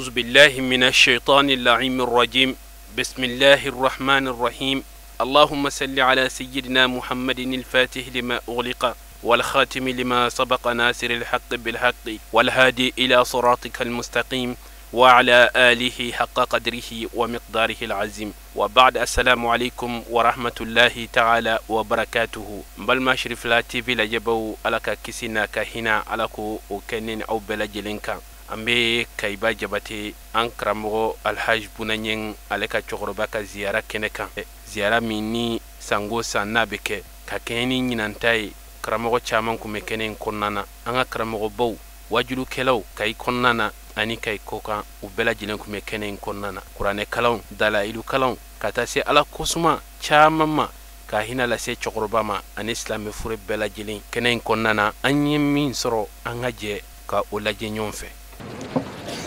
أعوذ بالله من الشيطان اللعين الرجيم. بسم الله الرحمن الرحيم. اللهم صل على سيدنا محمد الفاتح لما أغلق والخاتم لما سبق ناصر الحق بالحق والهادي إلى صراطك المستقيم وعلى آله حق قدره ومقداره العظيم. وبعد، السلام عليكم ورحمة الله تعالى وبركاته. Balima Cherifla TV lajɛbaw, Ala ka kisi n'a ka hinɛ, Ala ko o kɛ ne ni aw bɛɛ lajɛlen kan. An bɛ Kayiba Jabate, an karamɔgɔ Alhaji Bunaɲɛn, ale ka cɛkɔrɔba ka ziyara kɛnɛ kan, ziyara min ni sango san n'a bɛ kɛ ka kɛɲɛ ni ɲinanta ye. Karamɔgɔ caman tun bɛ kɛnɛ in kɔnɔna na, an ka karamɔgɔbaw, wajulukɛlaw Kayi kɔnɔna na ani Kayi kɔkan, u bɛɛ lajɛlen tun bɛ kɛnɛ in kɔnɔna na, kuranɛkalanw, dalayilukalanw, ka taa se Ala kosuma caman ma, ka hinɛ lase cɛkɔrɔba ma ani silamɛ fure bɛɛ lajɛlen. Kɛnɛ in kɔnɔna na, an ye min sɔrɔ, an ka jɛ ka o lajɛ ɲɔgɔn fɛ.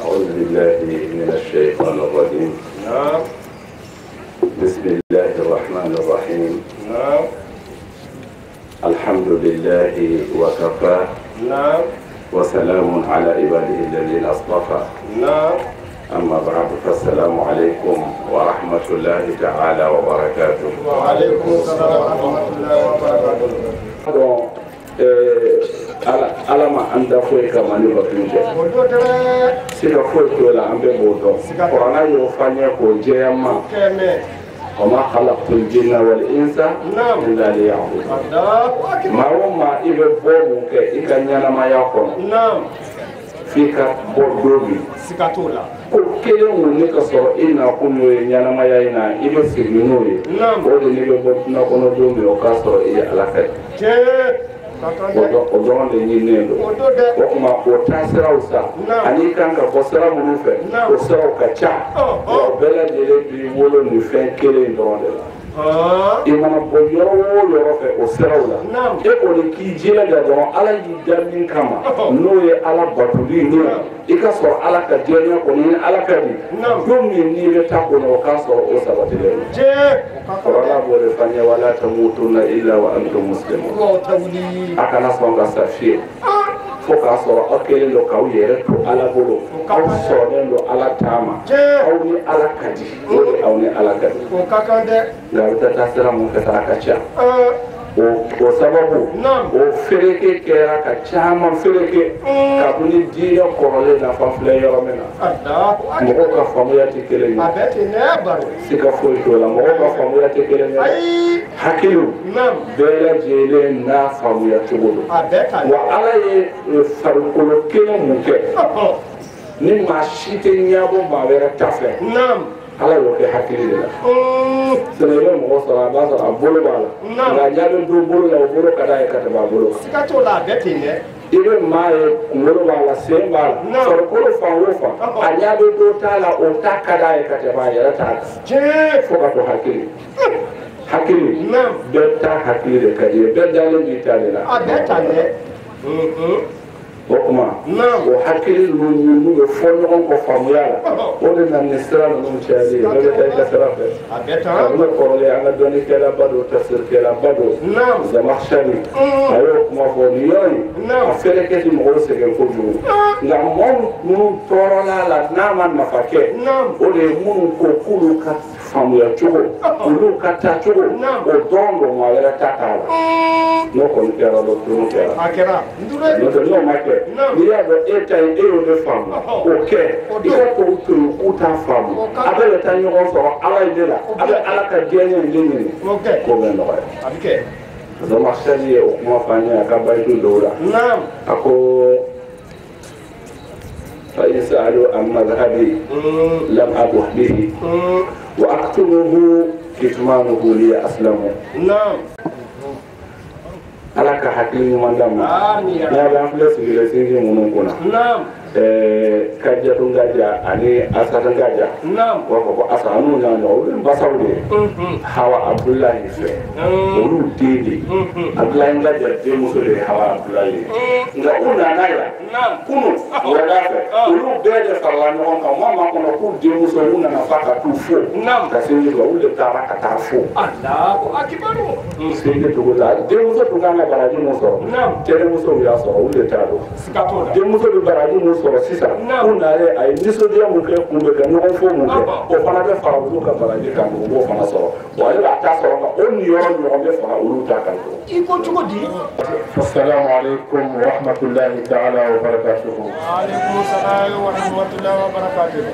أعوذ بالله من الشيطان الرجيم. بسم الله الرحمن الرحيم. الحمد لله وكفى. وسلام على عباده الذين اصطفى. أما بعد، فالسلام عليكم ورحمة الله تعالى وبركاته. وعليكم السلام ورحمة الله وبركاته. Ala ma an da foyi kama ni bato tɛ. Siga foyi t'o la, an bɛɛ b'o dɔn. Kuranɛ y'o fɔ an ye k'o jɛya n ma. وما خلقت الجن والإنس إلا ليعبدون. Maa o maa, i bɛ bɔ mun kɛ i ka ɲɛnamaya kɔnɔ, f'i ka bɔ don min, Siga t'o la. ko kelen mun ne ka sɔrɔ i nakun n'o ye ɲɛnamaya in na, i bɛ segin n'o ye, o de n'i bɛ bɔ dunan kɔnɔ don min, o k'a sɔrɔ i ye Ala fɛ. O dɔrɔn de ɲininen don. O tuma, o taasiraw sa, ani i kan ka bɔ sira minnu fɛ, o siraw ka ca, wa o bɛɛ lajɛlen b'i wolo nin fɛn kelen in dɔrɔn de la. I mana bɔ yɔrɔ o yɔrɔ fɛ o siraw la, e kɔni k'i jilaja dɔrɔn, Ala y'i da min kama, n'o ye Ala batoli ye, i ka sɔrɔ Ala ka diɲɛ kɔni ni Ala ka di, don min n'i bɛ taa kɔnɔ, o k'a sɔrɔ o sabatilen don. Kuranɛ b'o de fɔ an ye: ولا تموتن إلا وأنتم مسلمون. A kana sɔn ka sa fiyewu fo k'a sɔrɔ aw kɛlen don k'aw yɛrɛ to Ala bolo, aw sɔnnen don Ala ta ma, aw ni Ala ka di, o de aw ni Ala ka di. O ka kan dɛ. Nka a bɛ taa sira mun fɛ, a ka ca. O sababu o fereke kɛra ka caman fereke kabini diinɛ kɔrɔlen nafa filɛ yɔrɔ min na. Mɔgɔw ka faamuya tɛ kelen ye. A bɛɛ ten dɛ, baro. Siga foyi t'o la, mɔgɔw ka faamuya tɛ kelen ye. Hakiliw bɛɛ lajɛlen n'a faamuya cogo don. A bɛɛ ta. Wa Ala ye farikolo kelen mun kɛ, ni maa si tɛ ɲɛbɔ maa wɛrɛ ta fɛ, Ala y'o kɛ hakili de la. Sinɔ i bɛ mɔgɔ sɔrɔ, a b'a sɔrɔ a bolo b'a la, nka a ɲɛ bɛ don bolo la, o bolo ka d'a ye ka tɛmɛ a bolo kan. Siga t'o la, a bɛɛ ten dɛ. I bɛ maa ye, kunkolo b'a la, sen b'a la, farikolo fan o fan, a ɲɛ bɛ dɔ t'a la, o ta ka d'a ye ka tɛmɛ a yɛrɛ ta kan. Fo ka to hakili. Hakili bɛɛ ta hakili de ka di ye, bɛɛ dalen b'i ta de la. A bɛɛ ta dɛ. O tuma, o hakili ninnu n'u bɛ fɔ ɲɔgɔn kɔ faamuya la, o de nana ni sira ninnu cayali ye, bɛɛ bɛ taa i ka sira fɛ. A bɛɛ ta. Kabini kɔrɔlen, an ka dɔnnikɛlaba don, tafsirikɛlaba don, Zamakhshari, a y'o kuma fɔ nin yɔrɔ in. A fɛrɛkɛ ti mɔgɔw sɛgɛn kojugu, nka mɔgɔ minnu tɔɔrɔla la n'a ma nafa kɛ, o de ye minnu ko k'olu ka faamuya cogo, olu ka taa cogo, o dɔrɔn don, maa wɛrɛ ta t'a la. N'o kɔni kɛra dɔrɔn, tunu kɛra. A kɛra. N'o tɛ, n'o ma kɛ, n'i y'a dɔn e ta ye, e y'o de faamu, o kɛ, i ka tɔw to yen k'u t'a faamu, a bɛɛ bɛ taa ɲɔgɔn sɔrɔ Ala in de la, a bɛ Ala ka diɲɛ in de ɲini, ko bɛ nɔgɔya. A bɛ kɛ. Zamakhshari ye o kuma fɔ an ye a ka bayitu dɔw la. A ko: فإن سألوا عن مذهبي لم أبح به وأكتمه كتمانه لي أسلم. Ala ka hakili ɲuman d'an ma. N'a bɛ an filɛ sigilen sinsin minnu kunna, Kadijatu Ngaja ani Asata Ngaja, u b'a fɔ ko Asa, an n'u ɲɔgɔn, olu ye basaw de ye Hawa Abudulayi fɛ, olu den de Abudulayi Ngaja denmuso de ye Hawa Abudulayi ye. Nka u nana yan kunun wulada fɛ, olu bɛɛ de farala ɲɔgɔn kan, u ma makɔnɔ k'u denmuso, u nana fa ka t'u fo ka sinji la, olu de taara ka taa fo sinji dugu la. Denmuso tun kan ka baraji mun sɔrɔ, tɛnɛmusow y'a sɔrɔ, olu de t'a dɔn. Denmuso bɛ baraji mun sɔrɔ. sɔrɔ sisan u nalen a ye nisɔndiya mun kɛ kunbɛ ka ɲɔgɔn fo mun kɛ o fana bɛ fara olu ka baraji kan u b'o fana sɔrɔ wa ale b'a ta sɔrɔ nka o niyɔrɔ ɲɔgɔn bɛ fara olu ta kan. I ko cogo di. Assalamu alaikum wa rahmatullahi ta'ala wa barakatuhu. Wa alaikum salam wa rahmatullahi wa barakatuhu.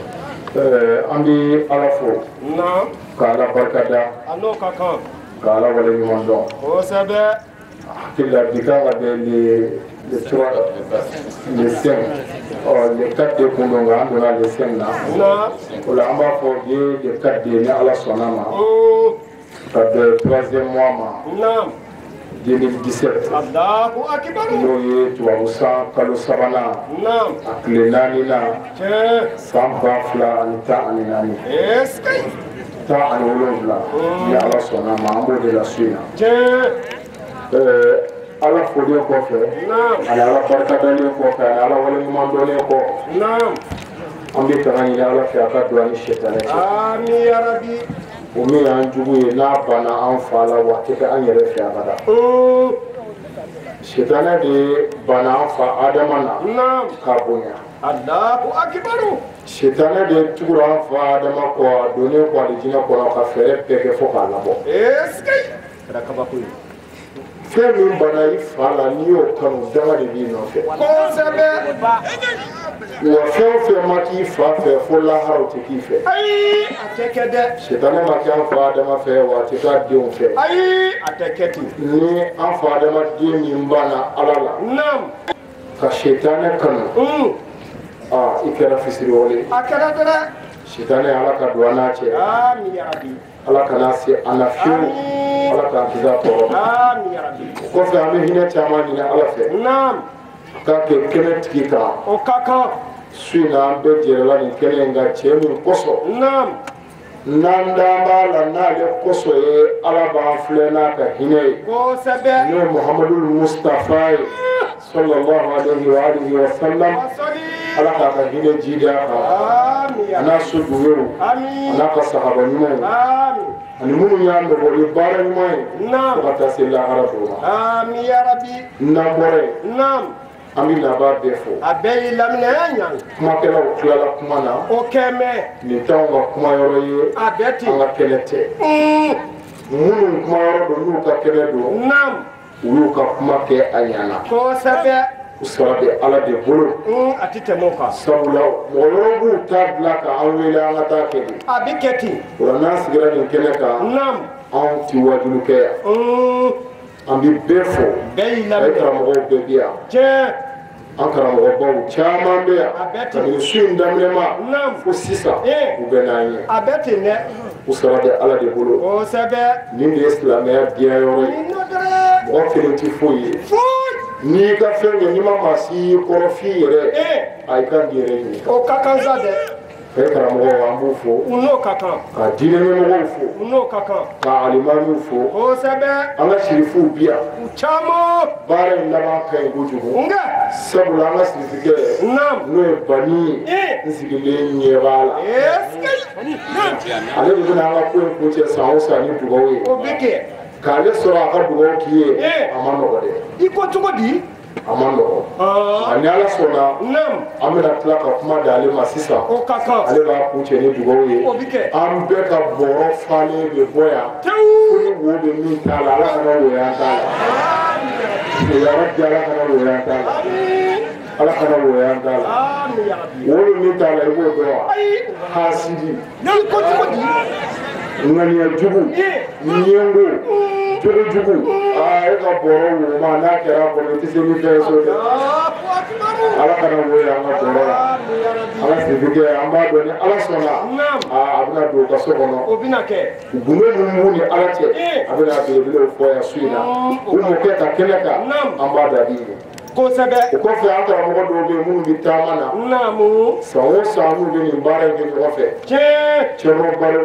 An bɛ Ala fo. Naam. Ka Ala barika da. A n'o ka kan. Ka Ala waleɲuman dɔn. Kosɛbɛ. Hakili la bi kan ka bɛn le 3 le 5 ɔ le 4 de kun don nka an donna le 5 na. Naam. O la an b'a fɔ bi ye le 4 de ye ni Ala sɔnna ma. Ka bɛn 3e mois ma. Naam. 2017. Allahu akbar. N'o ye tubabu san kalo sabanan. Naam. A tile naaninan. Tiɲɛ. San 2014. Est-ce que. 17 ni Ala sɔnna ma an b'o de la su in na. Tiɲɛ. Ala folen kɔfɛ. Naam. Ani Ala barikadalen kɔfɛ ani Ala waleɲumandɔnnen kɔ. Naam. An bɛ tanga ɲini Ala fɛ a ka don an ni sitanɛ cɛ. Amiina ya rabi. O min y'an jugu ye n'a banna an fa la wa a tɛ kɛ an yɛrɛ fɛ abada. Sitanɛ de banna an fa Adama na. Naam. K'a bonya. Allahu akbar. Sitanɛ de tugura an fa Adama kɔ a donnen kɔ alijinɛ kɔnɔ ka fɛɛrɛ bɛɛ kɛ fo k'a labɔ. Est-ce que. Kɛra kabako ye. Fɛn min banna i fa la n'i y'o kanu danga de b'i nɔfɛ. Kosɛbɛ. Wa fɛn o fɛn ma k'i fa fɛ fo lahara o tɛ k'i fɛ. Ayi a tɛ kɛ dɛ. Sitanɛ ma kɛ an fa Adama fɛ wa a tɛ k'a denw fɛ. Ayi a tɛ kɛ ten. Ni an fa Adama den min banna Ala la. Naam. Ka sitanɛ kanu. Aa i kɛra fisiriwale ye. A kɛra dɛ. Sitanɛ Ala ka don an n'a cɛ. Amiina ya rabi. Ala kana se an na fiyewu. Ala k'an kisi a tɔɔrɔ ma. Amiina ya rabi. O kɔfɛ an bɛ hinɛ caman ɲini Ala fɛ. Naam. K'a kɛ kɛnɛ tigi kan. O ka kan. Su in na an bɛɛ jɛrɛla nin kɛnɛ in kan cɛ min kosɔn. Naam. N'an dan b'a la n'ale kosɔn ye Ala b'an filɛ n'a ka hinɛ ye. Kosɛbɛ. N'o ye Muhamadu Mustafa ye. Sallallahu alayhi wa alihi wa sallam. Ala k'a ka hinɛ jidi a kan. Amiina. A n'a sojuwew. Amiina. A n'a ka sahaba ɲumanw. Amiina. Ani minnu y'a nɔbɔ ni baara ɲuman ye. Naam. Fo ka taa se lahara don ma. Amiina ya rabi. N'an bɔra yen. Naam. An bɛ nabaa bɛɛ fo. A bɛɛ y'i laminɛ ɲan. Kumakɛlaw tilala kuma na. O kɛmɛ. Nin t'anw ka kuma yɔrɔ ye. A bɛɛ ten. An ka kɛnɛ tɛ. Minnu kuma yɔrɔ don n'u ka kɛnɛ don. Naam. U y'u ka kuma kɛ a ɲana. Kosɛbɛ. U sara bɛ Ala de bolo. A tɛ tɛmɛ o kan. Sabula mɔgɔ wɛrɛw b'u ta bila ka an wele an ka taa kɛ de. A bɛ kɛ ten. O la n'an sigira nin kɛnɛ kan. Naam. Anw ti wajulu kɛ yan. An bɛ bɛɛ fo. Bɛɛ y'i laminɛ. A ye karamɔgɔw bɛɛ bi yan. Tiɲɛ. An karamɔgɔbaw caman bɛ yan. A bɛɛ ten. Kabini su in daminɛ ma. Naam. Fo sisan. U bɛ n'an ye. A bɛɛ ten dɛ. U sara bɛ Ala de bolo. Kosɛbɛ. Nin de ye silamɛya diya yɔrɔ ye. Nin nɔ dɛrɛ. Mɔgɔ kelen tɛ foyi ye. Foyi. N'i y'i ka fɛn kɛ n'i ma maa si y'i kɔrɔ f'i yɛrɛ. A i kan k'i yɛrɛ ɲininka. O ka kan sa dɛ. Kayi karamɔgɔw an b'u fo. U n'o ka kan. Ka diinɛ ɲɛmɔgɔw fo. U n'o ka kan. Ka alimamiw fo. Kosɛbɛ. An ka sirifuw bi yan. U caman. Baara in laban ka ɲi kojugu. Nka. Sabula an ka sirifikɛ. Naam. N'o ye Bani ye. N sigilen ɲɛ b'a la. Ale de bɛna an ka ko in kuncɛ san o san ni dugawu ye. O bɛ kɛ. K'ale sɔrɔ a ka dugawu k'i ye. A ma nɔgɔ dɛ. I ko cogo di? A ma nɔgɔ. Nka ni Ala sɔnna. Naam. An bɛna tila ka kuma d'ale ma sisan. O ka kan. Ale b'a kuncɛ ni dugawu ye. O bɛ kɛ. An bɛɛ ka bɔrɔ falen bɛ bɔ yan. Tewu. Ko ni wo bɛ min t'a la, Ala kana woyo an t'a la. Ya Rabbi, Ala kana woyo an t'a la. Ala kana woyo an t'a la. Amiina ya Rabbi. Wo bɛ min t'a la, i b'o dɔn wa? Ayi. Hasidi. I ko cogo di? Ŋaniya jugu. Ɲɛngo. Jogo jugu. Aa e ka bɔrɔ woma n'a kɛra a kɔnɔ i tɛ se ni fɛn ye so dɛ. Ala kana woyo an ka bɔrɔ la. An ka sirifikɛ an b'a dɔn ni Ala sɔnna. Aa a bɛna don u ka so kɔnɔ. O bɛna kɛ. Gundo min b'u ni Ala cɛ. A bɛna belebelew fɔ yan su in na. U mɔkɛ ka kɛnɛ kan. An b'a dɔn a b'i ɲɛ. Kosɛbɛ. O kɔfɛ an karamɔgɔ dɔw bɛ yen minnu bɛ taama na. Naamu. San o san n'u bɛ nin baara in kɛ ɲɔgɔn fɛ. Tiɲɛ. Cɛrɔ Balo.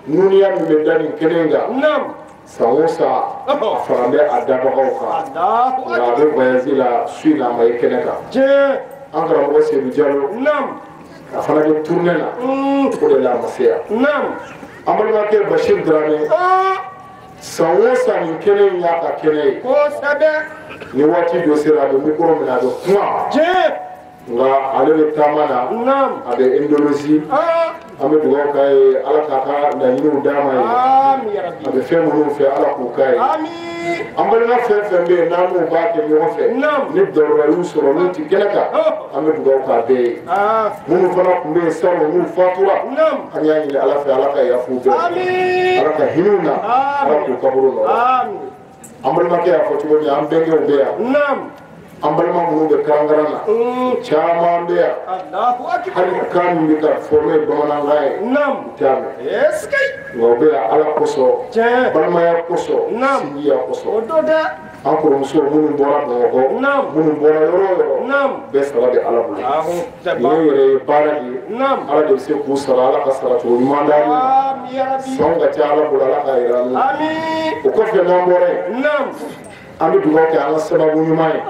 Nuniya min bɛ da nin kɛnɛ in kan. Naamu. San o san a fara bɛ a dabagaw kan. Nka a bɛ voyage la su in na a ma ye kɛnɛ kan. Tiɲɛ. An karamɔgɔ Seydou Diallo. Naamu. A fana bɛ tournée na. O de la a ma se yan. Naamu. An balimakɛ Bachir Dramé. San o san nin kɛnɛ in y'a ka kɛnɛ ye. Kosɛbɛ. Ni waati dɔ sera a bɛ micro minɛ a bɛ kuma. Tiɲɛ. Nka ale bɛ taama na a bɛ Indonésie an bɛ dugawu k'a ye Ala k'a ka laɲiniw d'a ma ye a bɛ fɛn minnu fɛ Ala k'u k'a ye an balima fɛn fɛn bɛ yen n'an n'u b'a kɛ ɲɔgɔn fɛ ni darura y'u sɔrɔ n'u ti kɛnɛ kan an bɛ dugawu k'a bɛɛ ye minnu fana tun bɛ yen salon n'u fatura an y'a ɲini Ala fɛ Ala ka yafa u bɛɛ Ala ka hinɛ u na Ala k'u kaburu nɔgɔya an balimakɛ y'a fɔ cogo min an bɛnkɛw bɛ yan an balima minnu bɛ karankaran na caman bɛ yan hali kan min bɛ ka fɔ n'o ye bamanankan ye u t'a mɛn nka u bɛ yan Ala kosɔn balimaya kosɔn sinjiya kosɔn an kɔrɔmuso minnu bɔra Bamakɔ minnu bɔra yɔrɔ o yɔrɔ bɛɛ sara bɛ Ala bolo ninnu yɛrɛ ye baara de ye Ala de bɛ se k'u sara Ala ka sara cogo ɲuman d'an ma sanw ka ca Ala bolo Ala k'a yira an na o kɔfɛ n'an bɔra yen an bɛ dugawu kɛ an ka sababu ɲuman ye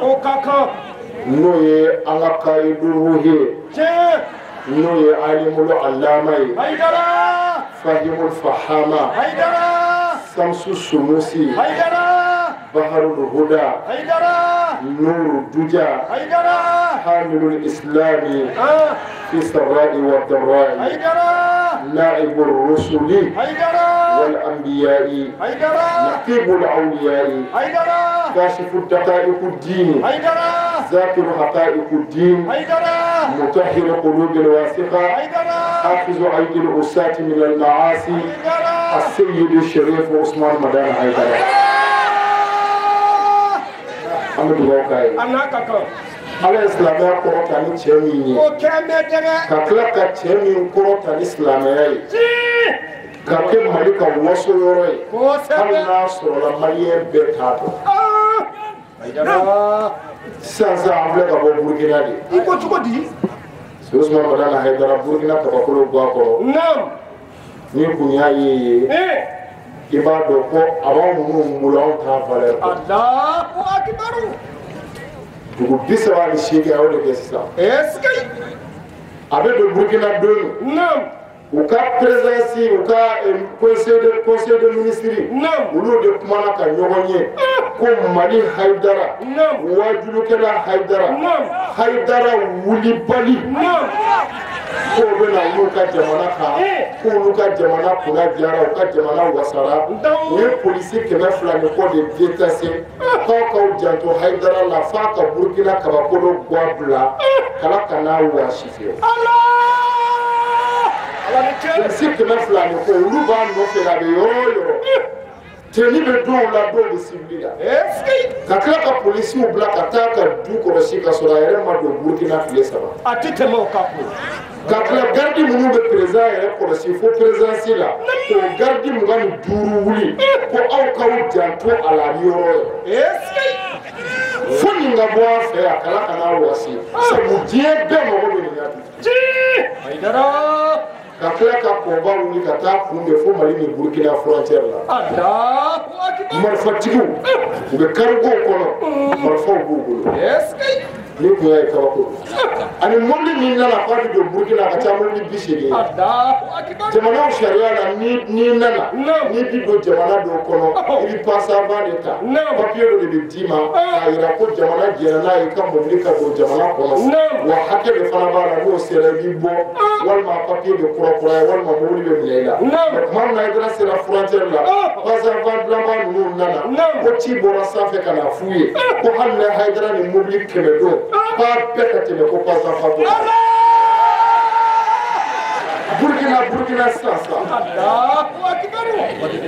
n'o ye an ka kayidu ye n'o ye alimulu alama ye fahimul fahama samsu sumusi baharul huda nuru duja hamilul islami fi sarra'i wa darra'i naibur rusuli wal anbiya'i naqibul awliya'i كاشف الدقائق الدين ذاكر حقائق الدين مطهر قلوب الواثقة حافظ أيدي العصاة من المعاصي السيد الشريف عثمان مدان حيدر Ala ye silamɛya kɔrɔta ni cɛ min ye ka tila ka cɛ min kɔrɔta ni silamɛya ye ka kɛ Mali ka waso yɔrɔ ye hali n'a sɔrɔla maliyɛn bɛɛ t'a dɔn sisan sisan an filɛ ka bɔ Burukina de i ko cogo di Usman Madani Hayidara Burukina kabakolo bɔ a kɔrɔ n'i kun y'a ye i b'a dɔn ko a b'anw minnu bolo anw t'a valeur dɔn dugu 38 a y'o de kɛ sisan a bɛ don Burukina don min u ka présidence u ka conseil de ministre olu de kumana ka ɲɔgɔn ye ko Mali Hayidara wajulukɛla Hayidara Hayidara wulibali k'o bɛ na olu ka jamana kan k'olu ka jamana kunna diyara u ka jamana wasara u ye polisi 200 ni kɔ de détaché k'aw k'aw janto Hayidara la f'a ka Burukina kabakolo guwa bila kala ka n'a wɔsi fiyewu. Polisi 200 ni kɔ olu b'a nɔfɛ a bɛ yɔrɔ o yɔrɔ tenue bɛ dɔw la dɔw bɛ civil la ka tila ka polisiw bila ka taa ka du kɔlɔsi ka sɔrɔ a yɛrɛ ma don Burukina tile 3. A tɛ tɛmɛ o kan ko. Ka tila garidi minnu bɛ président yɛrɛ kɔlɔsi fo présidence la k'o garidi 25 wuli ko aw k'aw janto a la yɔrɔ o yɔrɔ. Fo nin ka bɔ an fɛ yan kala ka n'a wɔsi sabu diɲɛ bɛɛ mago bɛ nin na bi. Ka tila ka kɔnba wuli ka taa kunbɛn fo Mali ni Burukina frontière la. Marifatigiw u bɛ karigow kɔnɔ marifaw b'u bolo. Ni kun y'a ye kabako ani mobili min nana k'a bɛ don Burukina a ka ca mobili 80 ye. Jamanaw sariya la n'i nana n'i bi don jamana dɔw kɔnɔ i bɛ passe-avant de ta papier dɔ de bɛ d'i ma k'a yira ko jamana jɛra n'a ye i ka mobili ka don jamana kɔnɔ wa hakɛ de fana b'a la n'o sera i bɛ bɔ walima papier bɛ kurakuraya walima mobili bɛ minɛ i la. Mais tuma min na Hayidara sera frontière la passe-avant dilanba ninnu nana ko ci bɔra sanfɛ ka na f'u ye ko hali ni Hayidara ni mobili 100 don k'a bɛɛ ka tɛmɛ ko passe-avant ko. Burukina sisan sisan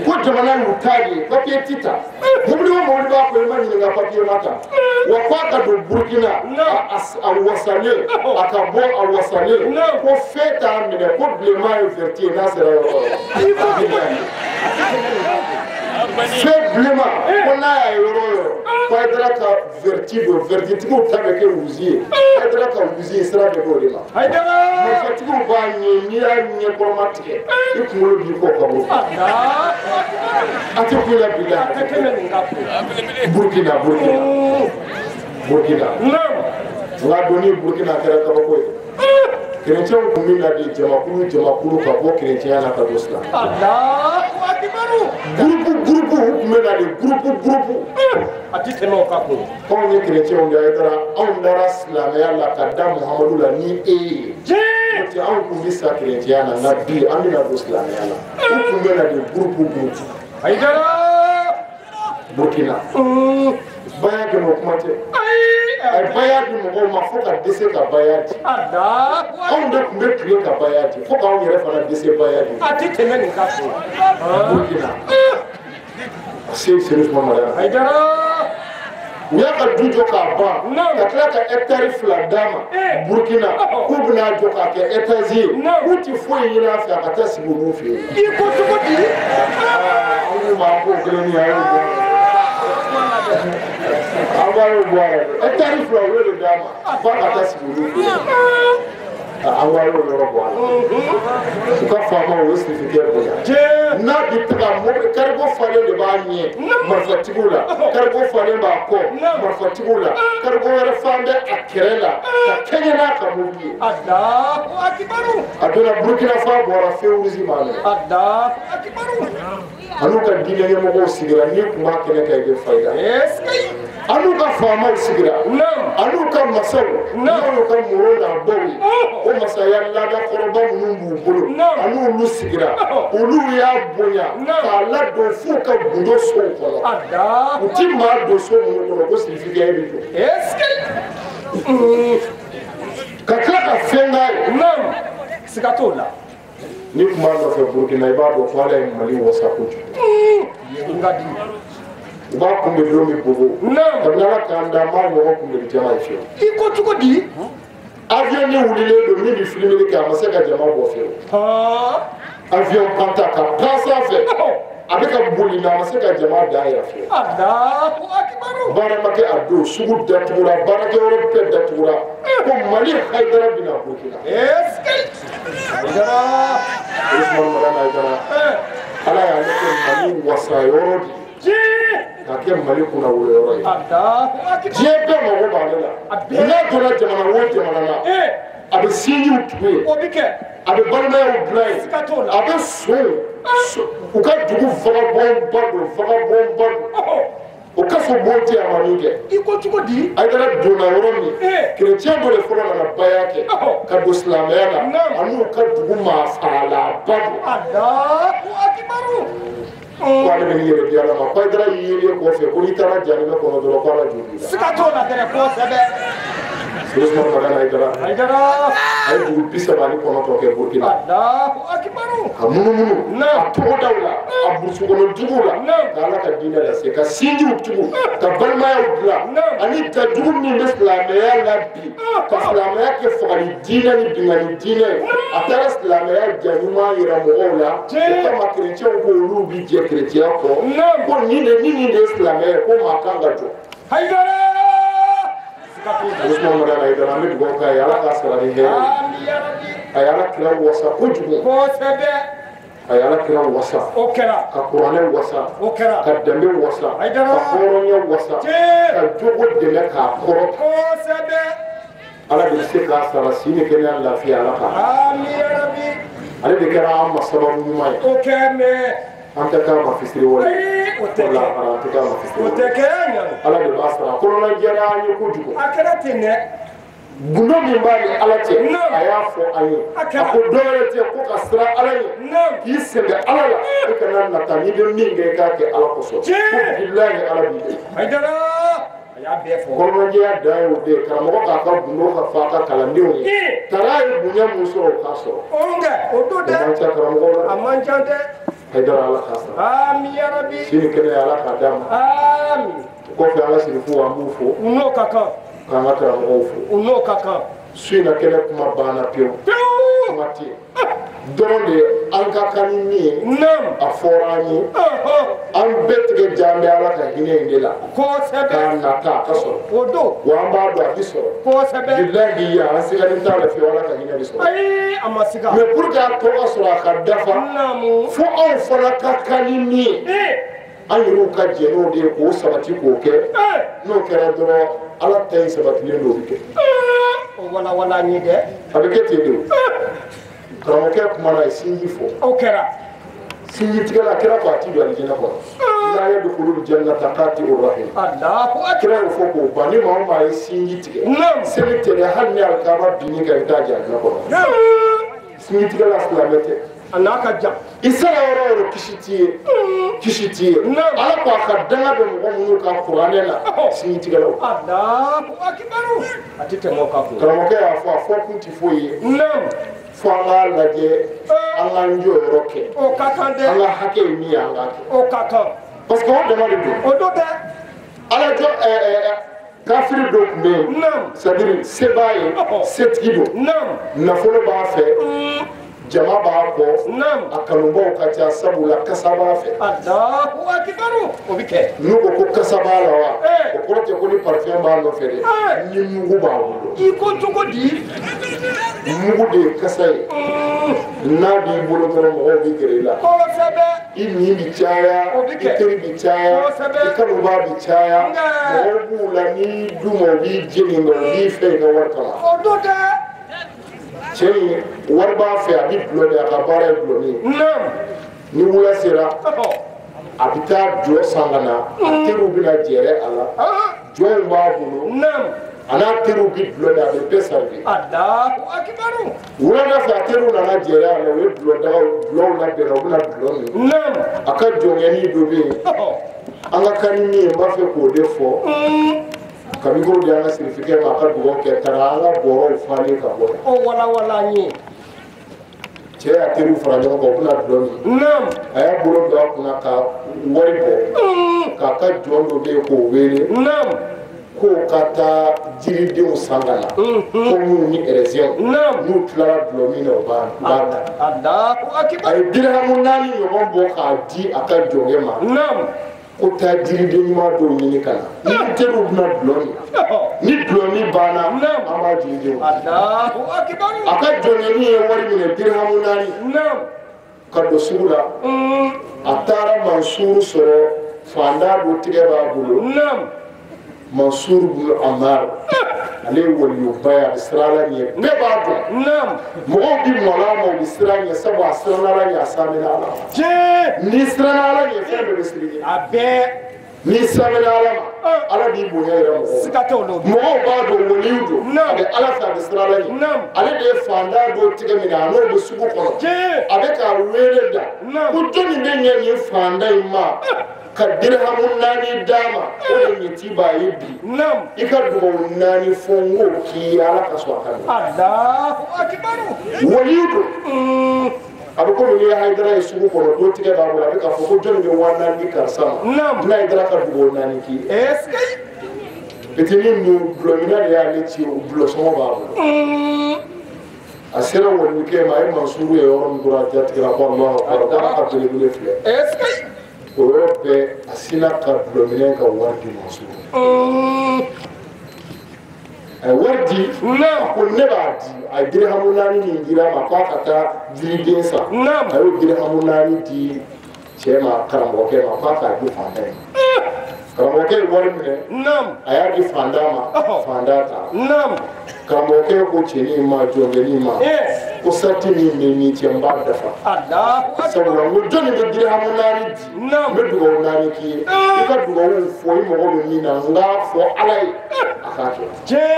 ko jamana y'u ta de ye papier ti ta mobili o mobili b'a kɔnɔ i ma ɲininka papier ma ta wa k'a ka don Burukina a wasalen a ka bɔ a wasalen ko fɛn t'a minɛ ko bilenman ye vert ye n'a sera yɔrɔ o yɔrɔ fɛn bilenman ko n'a y'a yɔrɔ o yɔrɔ ko Hayidara ka verti don vertitigiw ta bɛ kɛ wuzi ye Hayidara ka wuzi ye sira bɛ d'o de ma marifatigiw b'a ɲɛ n'i y'a ɲɛkɔrɔma tigɛ i kunkolo b'i kɔ ka bɔ a tɛ kun la bi la Burukina Burukina nka donni Burukina kɛra kabako ye kerecɛnw tun bɛ na de jamakulu ka bɔ kerecɛnya la ka don silamɛ gurupu u tun tun bɛ na de groupe groupe. A ti tɛmɛ o kan kun. Anw ye kerecɛnw de ye, Hayidara, anw dara silamɛya la ka da Muhamadu la ni e ye. N'o tɛ anw tun bɛ sa kerecɛnya na, nka bi an bɛna don silamɛya la. U tun bɛ na de groupe groupe. Hayidara. Burkina. Baya kɛ o kuma tɛ. A ye baya di mɔgɔw ma fo ka dɛsɛ ka baya di. Anw de tun bɛ tile ka baya di fo k'anw yɛrɛ fana dɛsɛ baya di. A ti tɛmɛ nin kan so. Burkina. A se Serif Mamadu. Hayidara. U y'a ka du jɔ k'a ban. Ka tila ka hectare 2 d'a ma. Burkina. K'u bɛna jɔ k'a kɛ étage ye. K'u ti foyi ɲini a fɛ a ka taa sigi olu fɛ yen. I ko cogo di? An k'u ma k'o kelen ni a y'o bɔ. An b'a y'o bɔ a la dɛ. Hectare 2 u y'o de d'a ma. F'a ka taa sigi olu fɛ yen. An b'a y'o yɔrɔ bɔ a la. U ka faamaw u ye sirifikɛ bonya. N'a bi taga mobili karigo falen de b'a ɲɛ marifatigiw la, karigo falen b'a kɔ marifatigiw la, karigo wɛrɛ fan bɛ a kɛrɛ la ka kɛɲɛ n'a ka mobili ye. A donna Burkina f'a bɔra feu rouge m'a minɛ. A n'u ka diinɛ ɲɛmɔgɔw sigira n'i tun b'a kɛnɛ kan i bɛ fayida. A n'u ka faamaw sigira, a n'u ka masaw, n'u ka moro n'a baw ye, o masaya laadakɔrɔba minnu b'u bolo, a n'olu sigira, olu y'a bonya k'a ladon f'u ka gundo sow kɔnɔ. U ti maa don so minnu kɔnɔ ko sirifikɛ e bɛ don. Ka tila ka fɛn k'a ye. Siga t'o la. Ni tun b'a nɔfɛ Burkina i b'a dɔn ko Ala ye Mali wasa kojugu. U b'a kunbɛ don min Bobo. Kabini Ala k'an da n m'a ɲɔgɔn kunbɛli jama ye fiyewu. I ko cogo di? Avion ni wulilen don min bɛ filimeli kɛ a ma se ka jama bɔ fiyewu. Avion panta ka pan sanfɛ. A bɛ ka boli nka a ma se ka jama da yɛrɛ fiyewu. Baara ma kɛ a don, sugu datugura, baarakɛyɔrɔ bɛɛ datugura. Ko Mali Hayidara bɛna Burkina. Usman Madani Hayidara, Ala y'ale kɛ Mali wasa yɔrɔ de ye. K'a kɛ Mali kunna wolo yɔrɔ ye. Diɲɛ bɛɛ mago b'ale la. N'a donna jamana o jamana la, a bɛ sinjiw tugu yen. A bɛ balimayaw dilan yen. A bɛ sow, u ka dugu vagabond ba don, vagabond ba don. O kaso bon tɛ a ma min kɛ. I ko cogo di? Hayidara donna yɔrɔ min, kerecɛn dɔ de fɔlɔ nana baya kɛ ka don silamɛya la, a n'u ka dugu maa faalaba don. Ko ale bɛ n'i yɛrɛ di Ala ma, ko Hayidara yelen kɔfɛ ko n'i taara jahanamɛ kɔnɔ dɔrɔn ko Ala jo b'i la. Siga t'o la dɛrɛ kosɛbɛ. Usman Madani Hayidara. A ye dugu 39 kɛ Burkina. Ka munumunu a togodaw la, a burusi kɔnɔ duguw la, ka Ala ka diinɛ lase, ka sinjiw tugu, ka balimayaw dilan, ani ka dugu min bɛ silamɛya la bi, ka silamɛya kɛ fagali diinɛ ni binkanni diinɛ ye. A taara silamɛya ja ɲuman yira mɔgɔw la, o kama kerecɛnw ko olu bi jɛ kerecɛnya kɔ, ko nin de ni nin de ye silamɛya ye, ko maa kan ka jɔ. Hayidara. Usman Madani Hayidara, an bɛ dugawu k'a ye, Ala k'a sara ni hɛrɛ ye. A ye Ala kira wasa kojugu. A ye Ala kira wasa. Ka kuranɛ wasa. Ka danbe wasa. Ka hɔrɔnya wasa. Ka jogo dɛmɛ k'a kɔrɔta. Ala de bɛ se k'a sara si ni kɛnɛya lafiya Ala k'a. Ale de kɛra an ma sababu ɲuman ye. An tɛ k'a ma fisiri wale. O tɛ kɛ. An tɛ k'a ma fisiri wale. O tɛ kɛ. Ala de b'a sara. Kɔnɔna jɛra an ye kojugu. A kɛra ten dɛ. Gundo min b'a ni Ala cɛ, a y'a fɔ an ye. A ko dɔ wɛrɛ tɛ ko ka siran Ala ɲɛ. K'i sɛbɛ Ala la. I kana nata n'i bɛ min kɛ i k'a kɛ Ala kosɔn. Ko bilahi Ala b'i dɛmɛ. Hayidara. A y'a bɛɛ fɔ. Kɔnɔnajɛya dan y'o de ye. Karamɔgɔ k'a ka gundo ka fɔ a ka kalandenw ye. Tara ye bonya mun sɔrɔ o k'a sɔrɔ. O kɛ o don dɛ. O man ca karamɔgɔw la. A man ca dɛ. Hayidara Ala k'a sara. Ami yarabi. Sini kɛnɛya Ala k'a d'a ma. Ami. O kɔfɛ an ka sirifuw an b'u fo. U n'o ka kan. K'an ka karamɔgɔw fo. U n'o ka kan. Su in na kɛnɛ kuma banna pewu. Kuma tɛ yen. Dɔrɔn de an ka kan ni min ye. A fɔra an ye. An bɛɛ tigɛ jan bɛ Ala ka hinɛ in de la. Kosɛbɛ. K'a nata a ka sɔrɔ. O don. Wa an b'a dɔn a bɛ sɔrɔ. Kosɛbɛ. Bilahi yan an sigalen t'a la fiyewu Ala ka hinɛ bɛ sɔrɔ. Ayi a ma siga. Mais pour que a tɔ ka sɔrɔ a ka dafa. Fo anw fana ka kan ni min ye. An yɛrɛw ka jɛ n'o de ye k'o sabati k'o kɛ. N'o kɛra dɔrɔn Ala ta in sabatilen don o bɛ kɛ. O walawala an ye dɛ. A bɛ kɛ ten de o. Karamɔgɔkɛ kumana a ye sinji fɔ. O kɛra. Sinji tigɛla a kɛra ko a ti don alijinɛ kɔnɔ. La yadkhulul jannata qati'ur rahim. Allahu akbar. Kira y'o fɔ k'o ban ni maa o maa ye sinji tigɛ. Naam. Seli tɛ dɛ hali ni alikaba binni kan i t'a jahanama kɔnɔ. Sinji tigɛla silamɛ tɛ. A n'a ka jan. I sera yɔrɔ o yɔrɔ kisi t'i ye. Kisi t'i ye. Naam. Ala ko a ka danga bɛ mɔgɔ minnu kan kuranɛ la sinji tigɛlaw. Allahu akbar. A tɛ tɛmɛ o kan koyi. Karamɔgɔkɛ y'a fɔ a fɔ kun tɛ foyi ye. Naam. Fo an k'a lajɛ an k'an jɔyɔrɔ kɛ. O ka kan dɛ. An ka hakɛ ye min ye an k'a kɛ. O ka kan. Parce que o dama de don. O don dɛ. Ala jɔ kafiri dɔ tun bɛ yen. Naam. C'est à dire se b'a ye. Setigi don. Naam. Nafolo b'a fɛ. Jama b'a kɔ. Naam. A kanubaw ka ca sabula kasa b'a fɛ. Allahu akbar. O bɛ kɛ. N'u ko ko kasa b'a la wa. O kɔrɔ tɛ ko ni parfum b'a nɔfɛ dɛ. Ni mugu b'a bolo. I ko cogo di. Mugu de ye kasa ye. N'a b'i bolo dɔrɔn mɔgɔw bɛ gɛrɛ i la. Kosɛbɛ. I nin bi caya. O bɛ kɛ. I teri bi caya. Kosɛbɛ. I kanubaa bi caya. Mɔgɔw b'u la n'i d'u ma u b'i jeni nka u b'i fɛ i ka wari kama. O don dɛ. Cɛ in wari b'a fɛ a bɛ dulɔ de a ka baara ye dulɔ min ye. Naam. Ni wula sera a bɛ taa jɔ san ka na a teriw bɛna jɛrɛ a la. Jɔ in b'a bolo. Naam. A n'a teriw bɛ dulɔ de a bɛ bɛɛ sari. Allahu akbar. Wulada fɛ a teriw nana jɛrɛ a la u ye dulɔ dagaw dulɔw labɛn u bɛna dulɔ min. Naam. A ka jɔnkɛnin dɔ bɛ yen. An ka kan ni min ye n b'a fɛ k'o de fɔ. Ka micro di an ka sirifikɛ ma a ka dugawu kɛ taara an ka bɔrɔw falen ka bɔ yan. O walawala an ye. Cɛ y'a teriw fara ɲɔgɔn kan u bɛna dulɔ min. Naam. A y'a bolo don a kunna ka wari bɔ. K'a ka jɔn dɔ bɛ yen k'o wele. Naam. K'o ka taa jiridenw san ka na. Ko minnu ni ɛrɛzɛnw. Naam. N'u tilara dulɔ min na u b'a ta. Allahu akbar. A ye dirihamu 4 ɲɔgɔn bɔ k'a di a ka jɔnkɛ ma. Naam. Ko taa jiriden ɲuman dɔw ɲini ka na. Ni teriw bɛna dulɔ min. Ni dulɔ min banna. Naam. An b'a jiridenw. Allahu akbar. A ka jɔnkɛnin ye wari minɛ dirihamu 4. Naam. Ka don sugu la. A taara Mansuru sɔrɔ fantan dɔ tigɛ b'a bolo. Naam. Mansur bin Amar ale ye waliyuba ye a bɛ siran Ala ɲɛ bɛɛ b'a dɔn. Naam. Mɔgɔw bi malo a ma u bɛ siran ɲɛ sabu a siranna Ala ɲɛ a samina Ala ma. Tiɲɛ. N'i siranna Ala ɲɛ fɛn bɛɛ bɛ siran i ɲɛ. A bɛɛ. N'i samina Ala ma Ala b'i bonya yɛrɛ mɔgɔw. Siga t'o la. Mɔgɔw b'a dɔn waliyu don. Naam. A bɛ Ala fɛ a bɛ siran Ala ɲɛ. Naam. Ale de ye fantan dɔw tigɛ minɛ a n'o bɛ sugu kɔnɔ. Tiɲɛ. A bɛ k'a wele da. Naam. Ko jɔnni bɛ ɲɛ nin fantan in ma. Ka dirihamu 4 d'a ma o de ɲɛti b'a ye bi. Naam. I ka dugawu 4 fɔ n k'o k'i ye Ala ka sɔn a ka minɛ. Allahu akbar. Waliyu don. A bɛ komi n'i ye Hayidara ye sugu kɔnɔ dɔ tigɛ b'a bolo a bɛ k'a fɔ ko jɔnni bɛ 4000 di karisa ma. Naam. N Hayidara ka dugawu 4 k'i ye. Est-ce que. Fitinin ninnu dulɔminna de y'ale ci o dulɔ sɔngɔ b'a bolo. A sera waliyukɛ ma a ye Mansuru ye yɔrɔ min dɔrɔn a jatigɛra ko Alahu akbar ko Ala ka belebele filɛ. Est-ce que. O yɔrɔ bɛɛ a sinna ka dulɔminɛ ka wari di Mansuru. A ye wari di. Naam. A ko ne b'a di a ye dirihamu 4 min dira a ma k'a ka taa jiriden san. Naam. A y'o dirihamu 4 di cɛ ma karamɔgɔkɛ ma k'a k'a di fantan in ma. Karamɔgɔkɛ ye wari minɛ. Naam. A y'a di fantan ma. Fantan taara. Naam. Karamɔgɔkɛ ko cɛnin ma jɔnkɛnin ma. Ko sarati min bɛ ni cɛ n b'a dafa. Allahu akbar. Sabula n ko jɔnni bɛ dirihamu 4 di. Naam. N bɛ dugawu 4 k'i ye. I ka dugawu fɔ i mago bɛ min na n k'a fɔ Ala ye a k'a kɛ. Tiɲɛ.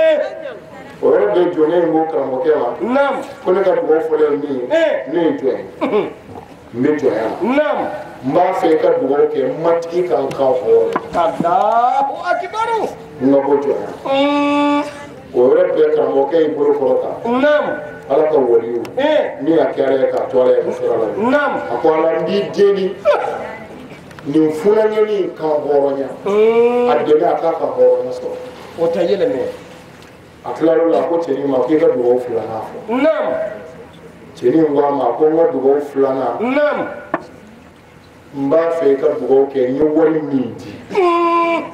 O yɔrɔ bɛɛ jɔnkɛ in ko karamɔgɔkɛ ma. Naam. Ko ne ka dugawu fɔlɔ ye min ye. Ne ye jɔn ye. N bɛ jɔnya la. Naam. N b'a fɛ i ka dugawu kɛ matigi ka n kan hɔrɔn. Allahu akbar. N ka bɔ jɔnya la. O yɔrɔ bɛɛ karamɔgɔkɛ y'i bolo kɔrɔta. Naam. Ala ka waliyu. Min y'a kɛ Ala ye k'a to Ala ye ka sira la. Naam. A ko Ala n b'i deli nin funankɛnin in kan hɔrɔnya. A dɛmɛ a k'a ka hɔrɔnya sɔrɔ. O tɛ yɛlɛmɛ. A tilar'o la a ko cɛnin ma k'i ka dugawu 2nan fɔ. Naam. Cɛnin ko a ma ko n ka dugawu 2nan. Naam. N b'a fɛ i ka dugawu kɛ n ye wari min di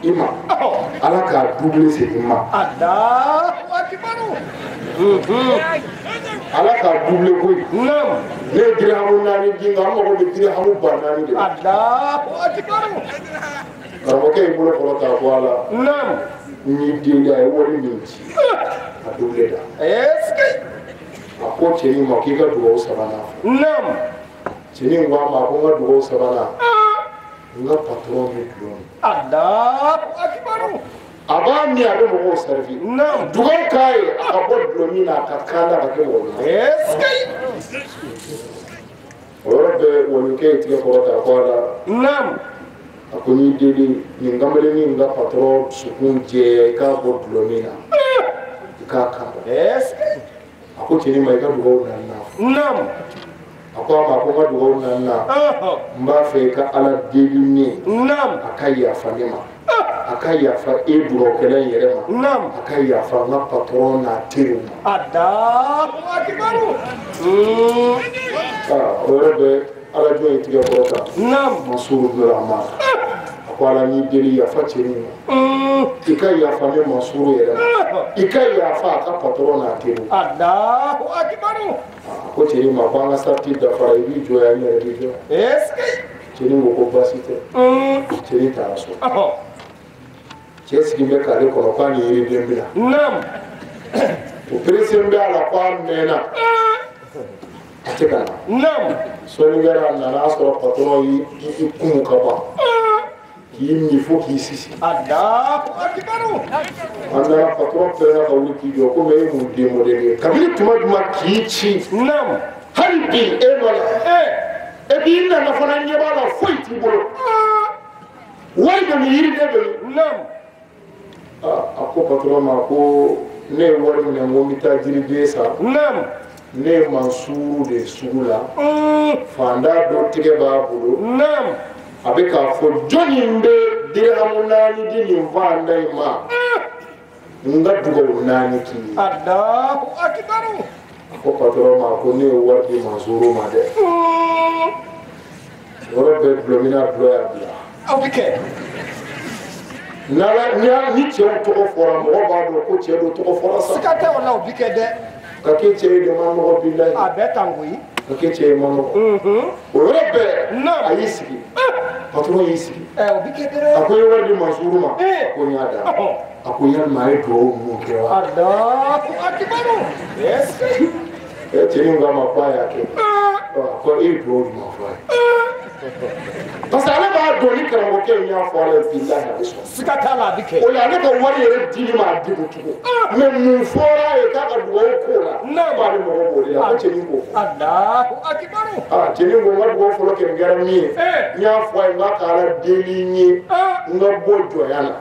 i ma Ala k'a double segin i ma. Allahu akbar. Ala k'a double koyi. Naam. Ne ye dirihamu 4 di nka n mago bɛ dirihamu 4000 de la. Allahu akbar. Karamɔgɔkɛ y'i bolo kɔrɔta ko Ala. Naam. N y'i deli a ye wari min ci a double da. Est-ce que. A ko cɛnin ma k'i ka dugawu 3nan fɔ. Naam. Cɛnin ko a ma ko n ka dugawu 3nan. N ka patron bɛ dulɔ min. Allahu akbar. A b'a min a bɛ mɔgɔw servi. Dugawu k'a ye a ka bɔ dulɔ min na a ka kanda ka kɛ mɔgɔ ɲuman ye. O yɔrɔ bɛɛ waliyukɛ ye tigɛ kɔrɔta a ko a la. A ko n y'i deli nin kamalennin in ka patron dusukun jɛya i k'a bɔ dulɔ min na i k'a kanda. A ko cɛnin ma i ka dugawu naaninan fɔ. A ko a ma ko n ka dugawu naaninan n b'a fɛ i ka Ala deli ne ye a ka yafa ne ma a ka yafa e dugawukɛla in yɛrɛ ma a ka yafa n ka patron n'a teriw ma. O yɔrɔ bɛɛ Ala jɔn ye tigɛ kɔrɔta. Mansuru Abdurahman a ko Ala n y'i deli yafa cɛnin ma i ka yafa ne Mansuru yɛrɛ ma i ka yafa a ka patron n'a teriw ma. A ko cɛnin ma ko an ka sarati dafara i b'i jɔ yan n yɛrɛ b'i jɔ. Cɛnin ko ko baasi tɛ. Cɛnin taara so. Cɛ sigilen bɛ kare kɔnɔ k'a ni yiriden bɛ na. O peresen bɛ a la k'a mɛnna. A tɛ ka na. Sɔɔni kɛra a nana a sɔrɔ patron y'i kumu ka ban. K'i min fo k'i sisi. A nana patron pɛrɛnna ka wuli k'i jɔ komi e mun den modèle ye. Kabini tuma jumɛn k'i ci. Hali bi e nɔ la. Et puis i nana fana ɲɛ b'a la foyi t'i bolo. Wari bɛ min yiriden bɛ min. A ko patron ma ko ne ye wari minɛ n ko n bɛ taa jiriden san. Ne ye Mansuru de sugu la. Fanda dɔ tigɛ b'a bolo. A bɛ k'a fɔ jɔnni bɛ dirahamu naani di nin fanda in ma. N ka dugawu naani k'i ye. A ko patron ma ko ne ye wari di Mansuru ma dɛ. Yɔrɔ bɛɛ dulɔminna dulɔ y'a bila. Ni cɛw tɔgɔ fɔra mɔgɔ b'a dɔn ko cɛ dɔ tɔgɔ fɔra sa. Siga tɛ o la o bi kɛ dɛ. Ka kɛ cɛ ye de ma nɔgɔ bilahi. A bɛɛ tan koyi. Ka kɛ cɛ ye ma nɔgɔ. O yɔrɔ bɛɛ a y'i sigi. Patron y'i sigi. O bi kɛ dɛ. A ko i ye wari di Mansuru ma. A ko n y'a d'a ma. A ko yalima a ye dugawu ninnu kɛ wa. Allahu akbar. Cɛnin ko a ma k'a y'a kɛ. A ko e ye dugawu jumɛn fɔ a ye. Parce que ale b'a dɔn ni karamɔgɔkɛ in y'a fɔ ale ye bilahi a bɛ sɔn. Siga t'a la a bɛ kɛ. O la ale ka wari yɛrɛ dili ma a degun tugun. Mais mun fɔra a ye k'a ka dugawu k'o la. K'ale mago b'o de la ko cɛnin k'o fɔ. Allahu akbar. Cɛnin ko n ka dugawu fɔlɔ kɛmɛ kɛra min ye. N y'a fɔ a ye n k'a ka Ala deli n ye n ka bɔ jɔnya la.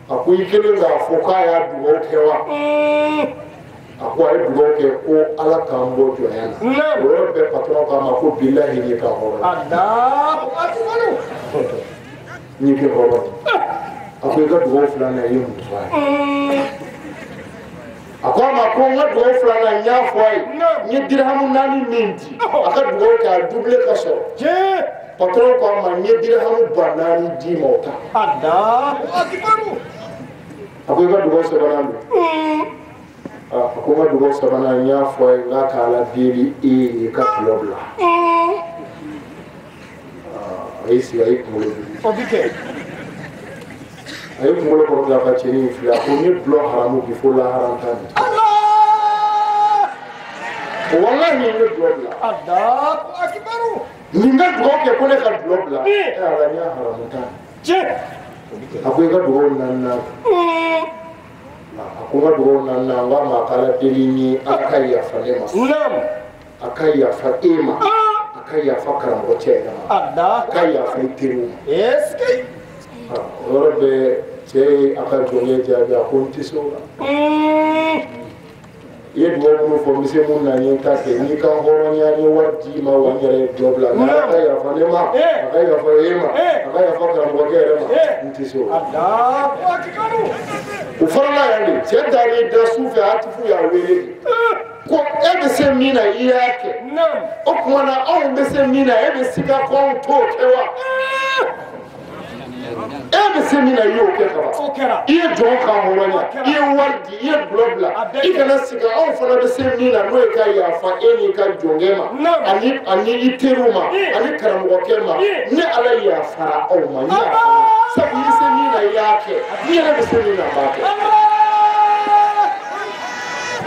A ko i kɛlen k'a fɔ k'a y'a dugawu kɛ wa. A ko a ye dugawu kɛ ko Ala k'an bɔ jɔnya la. O yɔrɔ bɛɛ patron k'a ma ko bilahi n y'i ka hɔrɔn ye. Allahu akbar. N y'i kɛ hɔrɔn ye. A ko i ka dugawu filanan i ye mun fɔ a ye. A ko a ma ko n ka dugawu filanan n y'a fɔ a ye. N ye dirahamu naani min di. A ka dugawu kɛ a doublé ka sɔrɔ. Patron ko a ma n ye dirahamu 4000 d'i ma o ta. Allahu akbar. A ko i ka dugawu sabanan don. A ko n ka dugawu sabanan n y'a fɔ a ye n k'a ka Ala deli e ye i ka dulɔ bila. A y'i sigi a y'i kunkolo dimi. O bi kɛ. A ye kunkolo kɔrɔta ka cɛnin in filɛ a ko n ye dulɔ haramu bi fo lahara n t'a min. Walahi n ye dulɔ bila. Allahu akbar. Nin ka dugawu kɛ ko ne ka dulɔ bila. Ala n y'a haramu t'a min. A ko i ka dugawu naaninan. A ko n ka dugawu naaninan n k'a ma a ka Ala deli n ye Ala ka yafa ne ma. A ka yafa e ma. A ka yafa karamɔgɔ cɛ yɛrɛ ma. A ka yafa i teriw ma. O yɔrɔ bɛɛ cɛ ye a ka jɔnkɛ jaabi a ko n tɛ se o la. I ye dugawu minnu fɔ n bɛ se mun na n ye n ta kɛ n'i ka hɔrɔnya n ye wari d'i ma wa n yɛrɛ ye dɔ bila nka a ka yafa ne ma a ka yafa e ma a ka yafa karamɔgɔkɛ yɛrɛ ma n tɛ se o la. O farala yan de cɛ taar'i da su fɛ Atifu y'a wele de ko e bɛ se min na i y'a kɛ o tuma na anw bɛ se min na e bɛ siga ko anw t'o kɛ wa. E bɛ se min na i y'o kɛ ka ban. I ye jɔn k'a hɔrɔnya i ye wari di i ye dulɔ bila i kana sigi anw fana bɛ se min na n'o ye ka yafa e n'i ka jɔnkɛ ma ani i teriw ma ani karamɔgɔkɛ ma ne Ala yafara aw ma n yafara sabu i bɛ se min na i y'a kɛ n'i yɛrɛ bɛ se min na n b'a kɛ.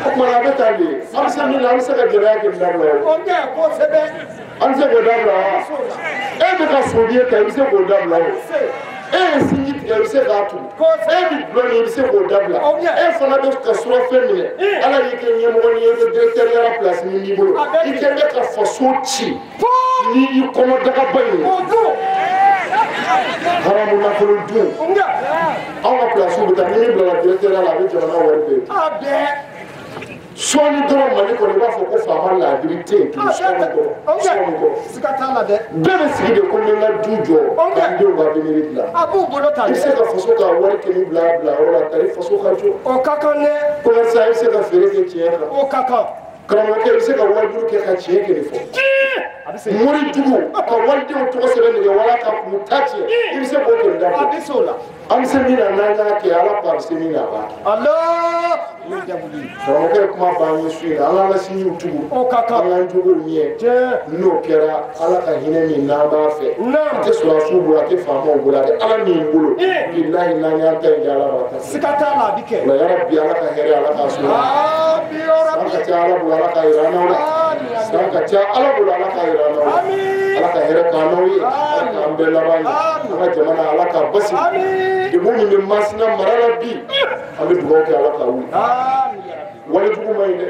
O tuma a bɛ taa de an bɛ se min na an bɛ se ka gɛlɛya kɛ dabila o. An bɛ se k'o dabila wa? E bɛ ka soden ta i bɛ se k'o dabila o. E ye sinji tigɛ i bɛ se k'a turu. E bɛ dulɔ min i bɛ se k'o dabila. E fana bɛ ka surafɛn minɛ. Ala y'i kɛ ɲɛmɔgɔ ni ye i bɛ directeur ya place min b'i bolo. I kɛlen bɛ ka faso ci ni i kɔnɔ dagaba in ye. Haramu nafolo dun. Anw ka place bɛ taa ni min bilala directeur ya la a bɛ jamana wari bɛɛ. Sɔɔni dɔrɔn Mali kɔnɔ i b'a fɔ ko faama laadiri tɛ yen tugun sɔɔni dɔrɔn sɔɔni dɔrɔn. Bɛɛ bɛ sigi de ko n bɛ n ka du jɔ ka n denw ka avenir dilan. I bɛ se ka faso ka wari kɛmɛ bila yɔrɔ la tari faso ka jɔ. O ka kan dɛ. Commerçant i bɛ se ka feere kɛ tiɲɛ kan. O ka kan. Karamɔgɔkɛ i bɛ se ka wajulu kɛ ka tiɲɛ kɛ nin fɔ. Mori jugu ka walidenw tɔgɔ sɛbɛn nɛgɛ wala ka k'u ta tiɲɛ i bɛ se k'o kɛ nin dabila. A bɛ se o la. An bɛ se min na n'an y'a kɛ Ala ko a bɛ se min na a b'a kɛ. Karamɔgɔkɛ ye kuma b'an ye su in na an k'an ka sinjiw tugu an k'an jogow ɲɛ n'o kɛra Ala ka hinɛ min n'an b'a fɛ a tɛ sɔrɔdasiw bolo a tɛ faamaw bolo a tɛ Ala min bolo bilahi n'an y'an ta in kɛ Ala b'a ta. Siga t'a la a bɛ kɛ. O la yarabi Ala ka hɛrɛ Ala k'a sɔrɔ. San ka ca Ala bolo Ala k'a yira an n'aw la. San ka ca Ala bolo Ala k'a yira an n'aw la. Ala ka hɛrɛ k'an n'aw ye. Ala k'an bɛɛ laban ye. An ka jamana Ala k'a basigi. Degun min bɛ Masina mara la bi an bɛ dugawu kɛ Ala k'a wuli. Walejugu man ɲi dɛ.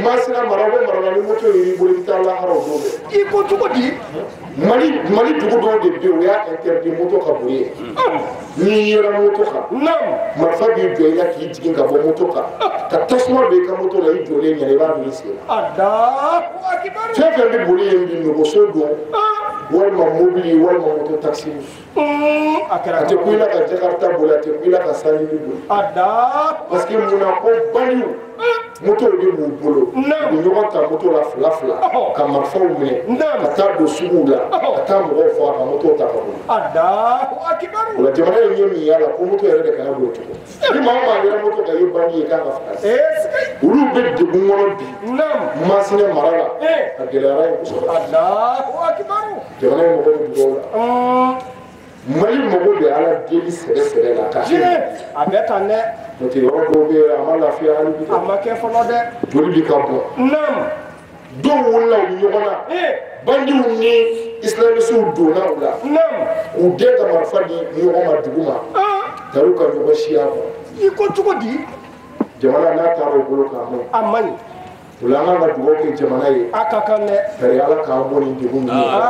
Masina mara bɛ mara la ni moto y'i bolo i bɛ taa lahara o don dɛ. I ko cogo di? Mali dugu dɔw de bɛ yen o y'a interdit moto ka boli yen. N'i yera moto kan. Marifa b'i jɔ i la k'i jigin ka bɔ moto kan. Ka tasuma don i ka moto la i jɔlen ɲɛna i b'a don i sen na. Fɛn fɛn bɛ boli yen bi nɔgɔso don walima mobili walima moto taxi. A tɛ ku i la ka Jakarta boli a tɛ ku i la ka Sanini boli. Parce que munna ko bandiw motow de b'u bolo u bɛ ɲɔgɔn ta moto la fila fila ka marifaw minɛ ka taa don suguw la ka taa mɔgɔw faga ka motow ta ka boli. O la jamana in ye min y'a la ko moto yɛrɛ de kana boli tugun. Ni maa o maa yɛrɛ moto kan i ye bandi ye k'a ka faga. Olu bɛ degun kɔnɔ bi Masina mara la a gɛlɛyara yen kosɛbɛ. Jamana in mago bɛ dugawu la. Mali mago bɛ Ala deli sɛbɛ sɛbɛ la k'a kɛ. A bɛ tan dɛ. N'o tɛ yɔrɔ dɔw bɛ yen a ma lafiya hali bi. A ma kɛ fɔlɔ dɛ. Joli bi ka bɔn. Dɔw wulila u ni ɲɔgɔn na. Bandiw ni islamisiw donna u la. K'u den ka marifa di ɲɔgɔn ma dugu ma. Tariw ka ɲɔgɔn siya kɔ. I ko cogo di? Jamana n'a taara o bolo kan a man ɲi. A man ɲi. O la an kan ka dugawu kɛ jamana ye. A ka kan dɛ. Tari Ala k'an bɔ nin degun ninnu kɔnɔ.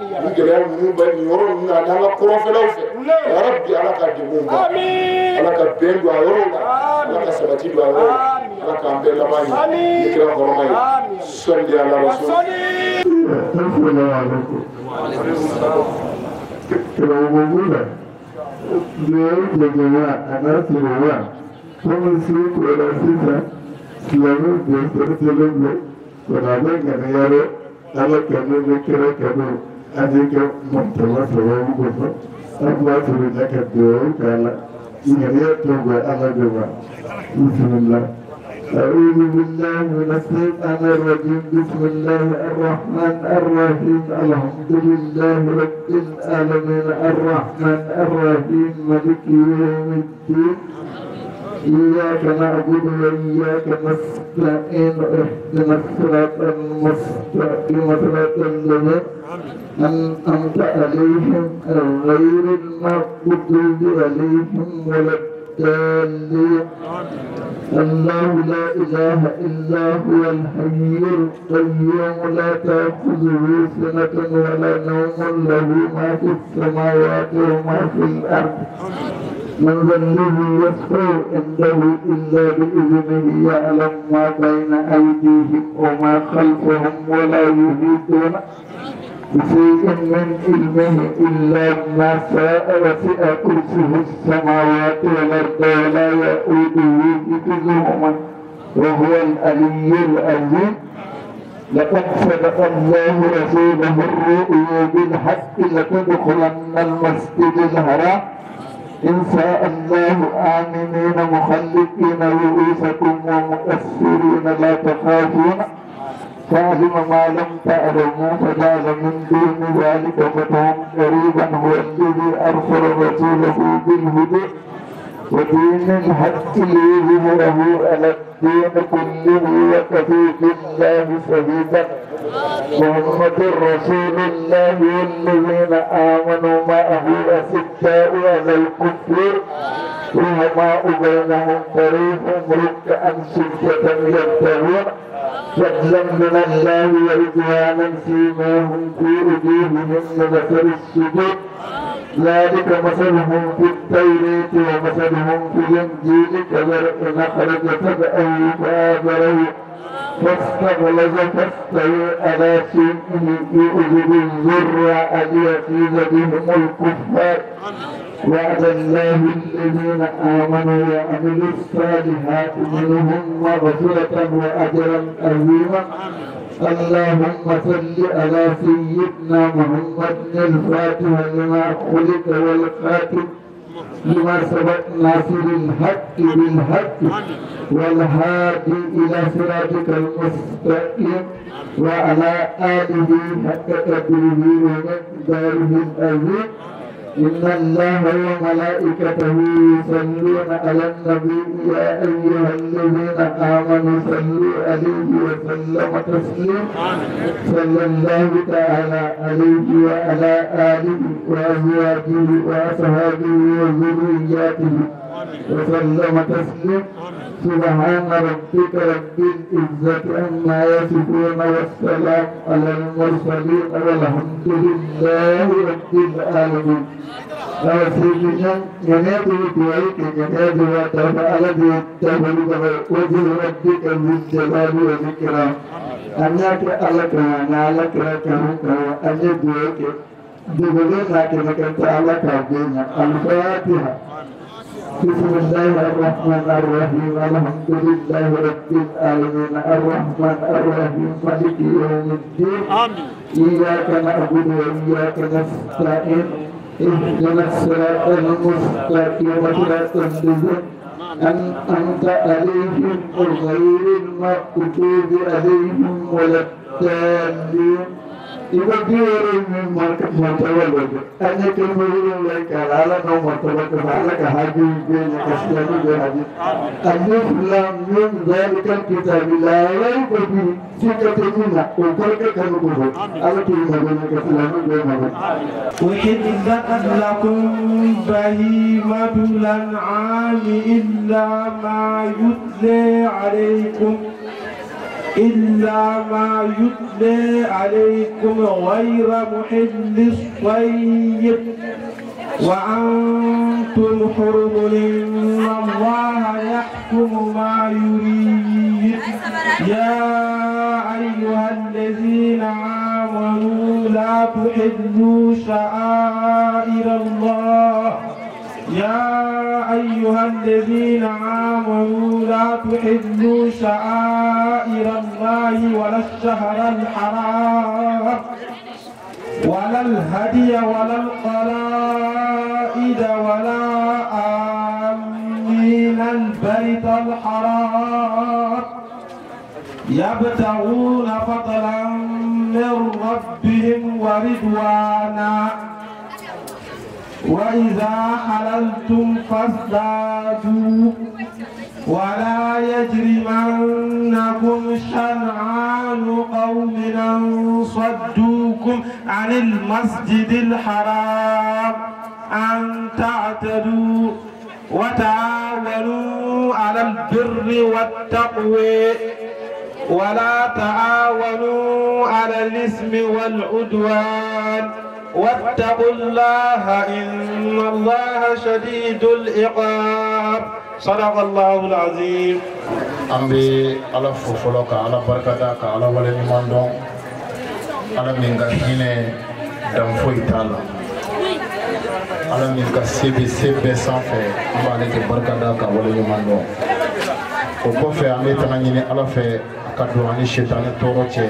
Ni gɛlɛya ninnu bɛ nin yɔrɔ ninnu na n'an ka kɔrɔnfɛlaw fɛ. Yarabi Ala ka degun ban. Ala ka bɛn don a yɔrɔw la. Ala ka sabati don a yɔrɔw la. Ala k'an bɛɛ laban ɲɛ. Ni kira hɔrɔma ye. Sɔli ala rasul. أعوذ بالله من الشيطان الرجيم. بسم الله الرحمن الرحيم. الحمد لله رب العالمين الرحمن الرحيم مالك يوم الدين. إياك نعبد وإياك نستعين اهدنا الصراط المستقيم صراط الذين أنعمت عليهم غير المغضوب عليهم ولا الضالين. الله لا إله إلا هو الحي القيوم لا تأخذه سنة ولا نوم له ما في السماوات وما في الأرض. من ذا الذي يشفع عنده إلا بإذنه يعلم ما بين أيديهم وما خلفهم ولا يحيطون بشيء من علمه إلا ما شاء. وسع كرسيه السماوات والأرض ولا يؤوده حفظهما وهو العلي العظيم. لقد صدق الله رسوله الرؤيا بالحق لتدخلن المسجد الحرام إن شاء الله آمنين مخلقين رؤوسكم ومقصرين لا تخافون. فعلم ما لم تعلموا فجعل من دون ذلك فتحا قريبا. هو الذي أرسل رسوله بالهدى ودين الحق ليظهره على الدين كله وكفى بالله شهيدا. محمد رسول الله والذين آمنوا معه أشداء على الكفار رحماء بينهم تريهم ركعا سجدا يبتغون فضلا من الله ورضوانا سيماهم في وجوههم من أثر السجود. ذلك مثلهم في التوراة ومثلهم في الإنجيل كزرع أخرج شطأه فآزره فاستغلظ فاستوى على سوقه يعجب الزراع ليغيظ بهم الكفار. وعد الله الذين آمنوا وعملوا الصالحات منهم مغفرة وأجرا عظيما. اللهم صل على سيدنا محمد الفاتح لما خلق والخاتم لما سبق ناصر الحق بالحق والهادي إلى صراطك المستقيم وعلى آله حق قدره ومقداره العظيم. إن الله وملائكته يصلون على النبي يا أيها الذين آمنوا صلوا عليه وسلم تسليما. صلى الله تعالى عليه وعلى آله وأزواجه وأصحابه وذرياته وسلم تسليما. سبحان ربك رب العزة عما يصفون والسلام على المرسلين والحمد لله رب العالمين. الفاتحة. بسم الله الرحمن الرحيم. الحمد لله رب العالمين الرحمن الرحيم مالك يوم الدين. إياك نعبد وإياك نستعين اهدنا الصراط المستقيم صراط الذين أنعمت عليهم غير المغضوب عليهم ولا الضالين. ذلك الكتاب لا ريب فيه. أحلت لكم بهيمة الأنعام إلا ما يتلى عليكم غير محل الصيد وأنتم حرم إن الله يحكم ما يريد. يا أيها الذين آمنوا لا تحلوا شعائر الله. يا أيها الذين آمنوا لا تحلوا شعائر الله ولا الشهر الحرام ولا الهدي ولا القلائد ولا آمين البيت الحرام يبتغون فضلا من ربهم ورضوانا. وإذا حللتم فاصطادوا ولا يجرمنكم شنعان قوم أن صدوكم عن المسجد الحرام أن تعتدوا وتعاونوا على البر والتقوى ولا تعاونوا على الإثم والعدوان واتقوا الله إن الله شديد العقاب. صدق الله العظيم. An bɛ Ala fo fɔlɔ ka Ala barikada ka Ala waleɲuman dɔn, Ala min ka hinɛ dan foyi t'a la, Ala min ka se bɛ se bɛɛ sanfɛ, an b'ale de barikada ka waleɲuman dɔn. O kɔfɛ an bɛ taga ɲini Ala fɛ a ka don ani sitanɛ tɔɔrɔ cɛ.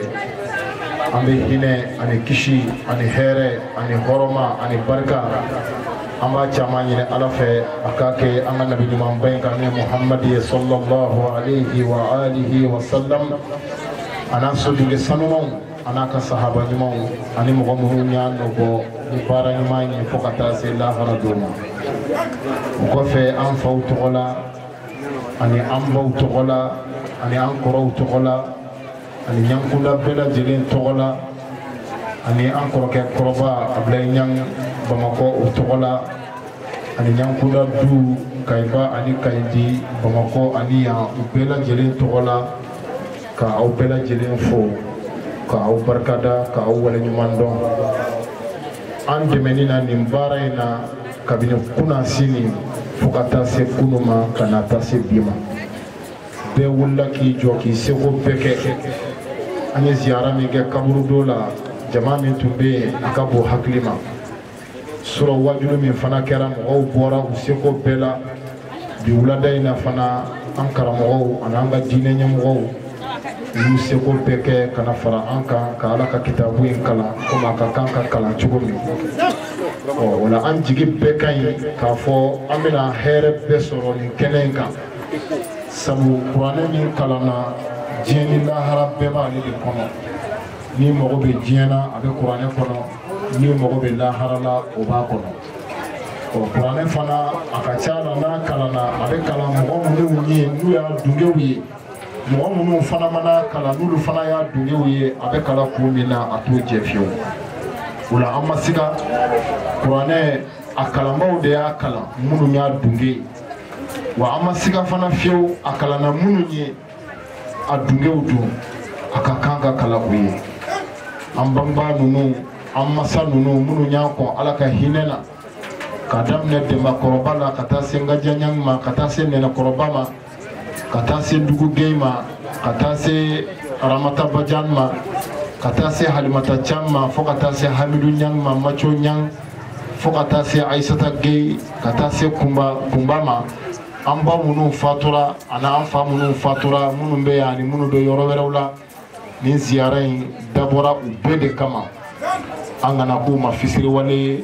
An bɛ hinɛ ani kisi ani hɛrɛ ani hɔrɔma ani barika, an b'a caman ɲini Ala fɛ a k'a kɛ an ka nabi ɲumanba in kan n'o ye Muhamadu ye sallallahu alayhi wa alihi wa sallam, a n'a sodenke sanumanw a n'a ka sahaba ɲumanw ani mɔgɔ minnu y'a nɔbɔ ni baara ɲuman ye fo ka taa se lahara don ma. O kɔfɛ an faw tɔgɔ la ani an baw tɔgɔ la ani an kɔrɔw tɔgɔ la ani ɲankunda bɛɛ lajɛlen tɔgɔ la ani an kɔrɔkɛ kɔrɔba Abulayi Ɲang Bamakɔ o tɔgɔ la ani ɲankunda du Kayiba ani Kayindi Bamakɔ ani yan u bɛɛ lajɛlen tɔgɔ la ka aw bɛɛ lajɛlen fo ka aw barikada ka aw waleɲuman dɔn an dɛmɛni na nin baara in na kabini kunna sini fo ka taa se kunu ma ka na taa se bi ma bɛɛ wulila k'i jɔ k'i seko bɛɛ kɛ an ye ziyara min kɛ kaburudo la jama min tun bɛ yen a ka bon hakili ma sɔrɔ wajulu min fana kɛra mɔgɔw bɔra u seko bɛɛ la bi wulada in na fana an karamɔgɔw ani an ka diinɛ ɲɛmɔgɔw u y'u seko bɛɛ kɛ ka na fara an kan ka Ala ka kitabu in kalan komi a ka kan ka kalan cogo min ɔ o la an jigi bɛɛ ka ɲi k'a fɔ an bɛna hɛrɛ bɛɛ sɔrɔ nin kɛnɛ in kan sabu kuranɛ min kalanna diɲɛ ni lahara bɛɛ b'ale de kɔnɔ n'i mago bɛ diɲɛ na a bɛ kuranɛ kɔnɔ n'i mago bɛ lahara la o b'a kɔnɔ ɔ kuranɛ fana a ka ca la n'a kalanna a bɛ kalan mɔgɔ minnu ye n'u y'a dungew ye mɔgɔ minnu fana mana kalan n'olu fana y'a dungew ye a bɛ kalan kun min na a t'o jɛ fiyewu o la an ma siga kuranɛ a kalanbaaw de y'a kalan minnu y'a dunge wa an ma siga fana fiyewu a kalanna minnu ye a dungew dun a ka kan ka kalan u ye an bangebaa ninnu an masa ninnu minnu y'an kɔn Ala ka hinɛ na ka daminɛ denbakɔrɔba la ka taa se Ngajaɲang ma ka taa se nɛnɛkɔrɔba ma ka taa se Dugugɛn ma ka taa se Ramata Bajan ma ka taa se Halimata Cam ma fo ka taa se Hamidu Ɲang ma Maco Ɲang fo ka taa se Aissata Gueye ka taa se Kunba ma an ba minnu fatura ani an fa minnu fatura minnu bɛ yan ani minnu bɛ yɔrɔ wɛrɛw la nin ziyara in dabɔra u bɛɛ de kama an kana k'u ma fisiriwale ye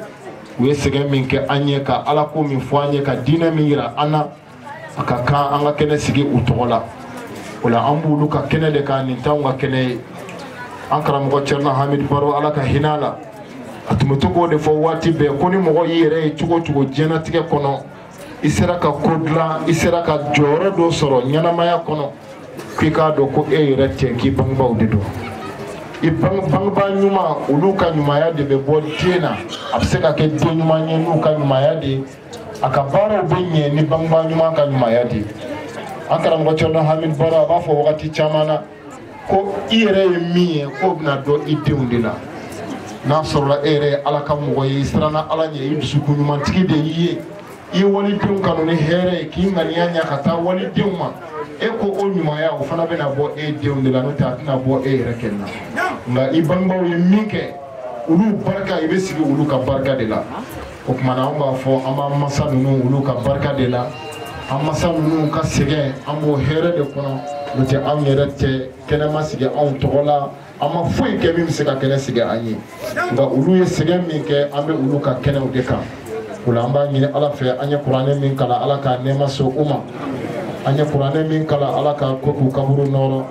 u ye sɛgɛn min kɛ an ye ka Ala ko min fɔ an ye ka diinɛ min yira an na a ka kan an ka kɛnɛ sigi u tɔgɔ la o la an b'olu ka kɛnɛ de kan nin t'anw ka kɛnɛ ye an karamɔgɔ Cɛrina Hamidi Baro Ala ka hinɛ a la a tun bɛ to k'o de fɔ waati bɛɛ ko ni mɔgɔ y'i yɛrɛ ye cogo o cogo diɲɛlatigɛ kɔnɔ i sera ka ko dilan i sera ka jɔyɔrɔ dɔ sɔrɔ ɲɛnamaya kɔnɔ k'i k'a dɔn ko e yɛrɛ tɛ k'i bangebaaw de don i bangebaa ɲuman olu ka ɲumanya de bɛ bɔ den na a bɛ se ka kɛ den ɲuman ye n'u ka ɲumanya de ye a ka baaraw bɛ ɲɛ ni bangebaa ɲuman ka ɲumanya de ye an karamɔgɔ Cɛrina Hamidi Baro a b'a fɔ wagati caman na ko i yɛrɛ ye min ye k'o bɛna dɔn i denw de la n'a sɔrɔla e yɛrɛ ye Ala ka mɔgɔ ye i siranna Ala ɲɛ i dusukun ɲumantigi de y'i ye i ye walidenw kanu ni hɛrɛ ye k'i ŋaniya ɲɛ ka taa walidenw ma e ko o ɲumanya o fana bɛna bɔ e denw de la n'o tɛ a tɛna bɔ e yɛrɛ kɛ na nka i bangebaaw ye min kɛ olu barika i bɛ sigi olu ka barika de la o tuma na an b'a fɔ an b'an masa ninnu olu ka barika de la an masa ninnu ka sɛgɛn an b'o hɛrɛ de kɔnɔ n'o tɛ anw yɛrɛ tɛ kɛnɛma sigi anw tɔgɔ la an ma foyi kɛ min bɛ se ka kɛnɛ sigi an ye nka olu ye sɛgɛn min kɛ an bɛ olu ka kɛnɛw de kan o la an b'a ɲini Ala fɛ an ye kuranɛ min kalan Ala k'a nɛɛma se u ma an ye kuranɛ min kalan Ala ka ko k'u kaburu nɔrɔ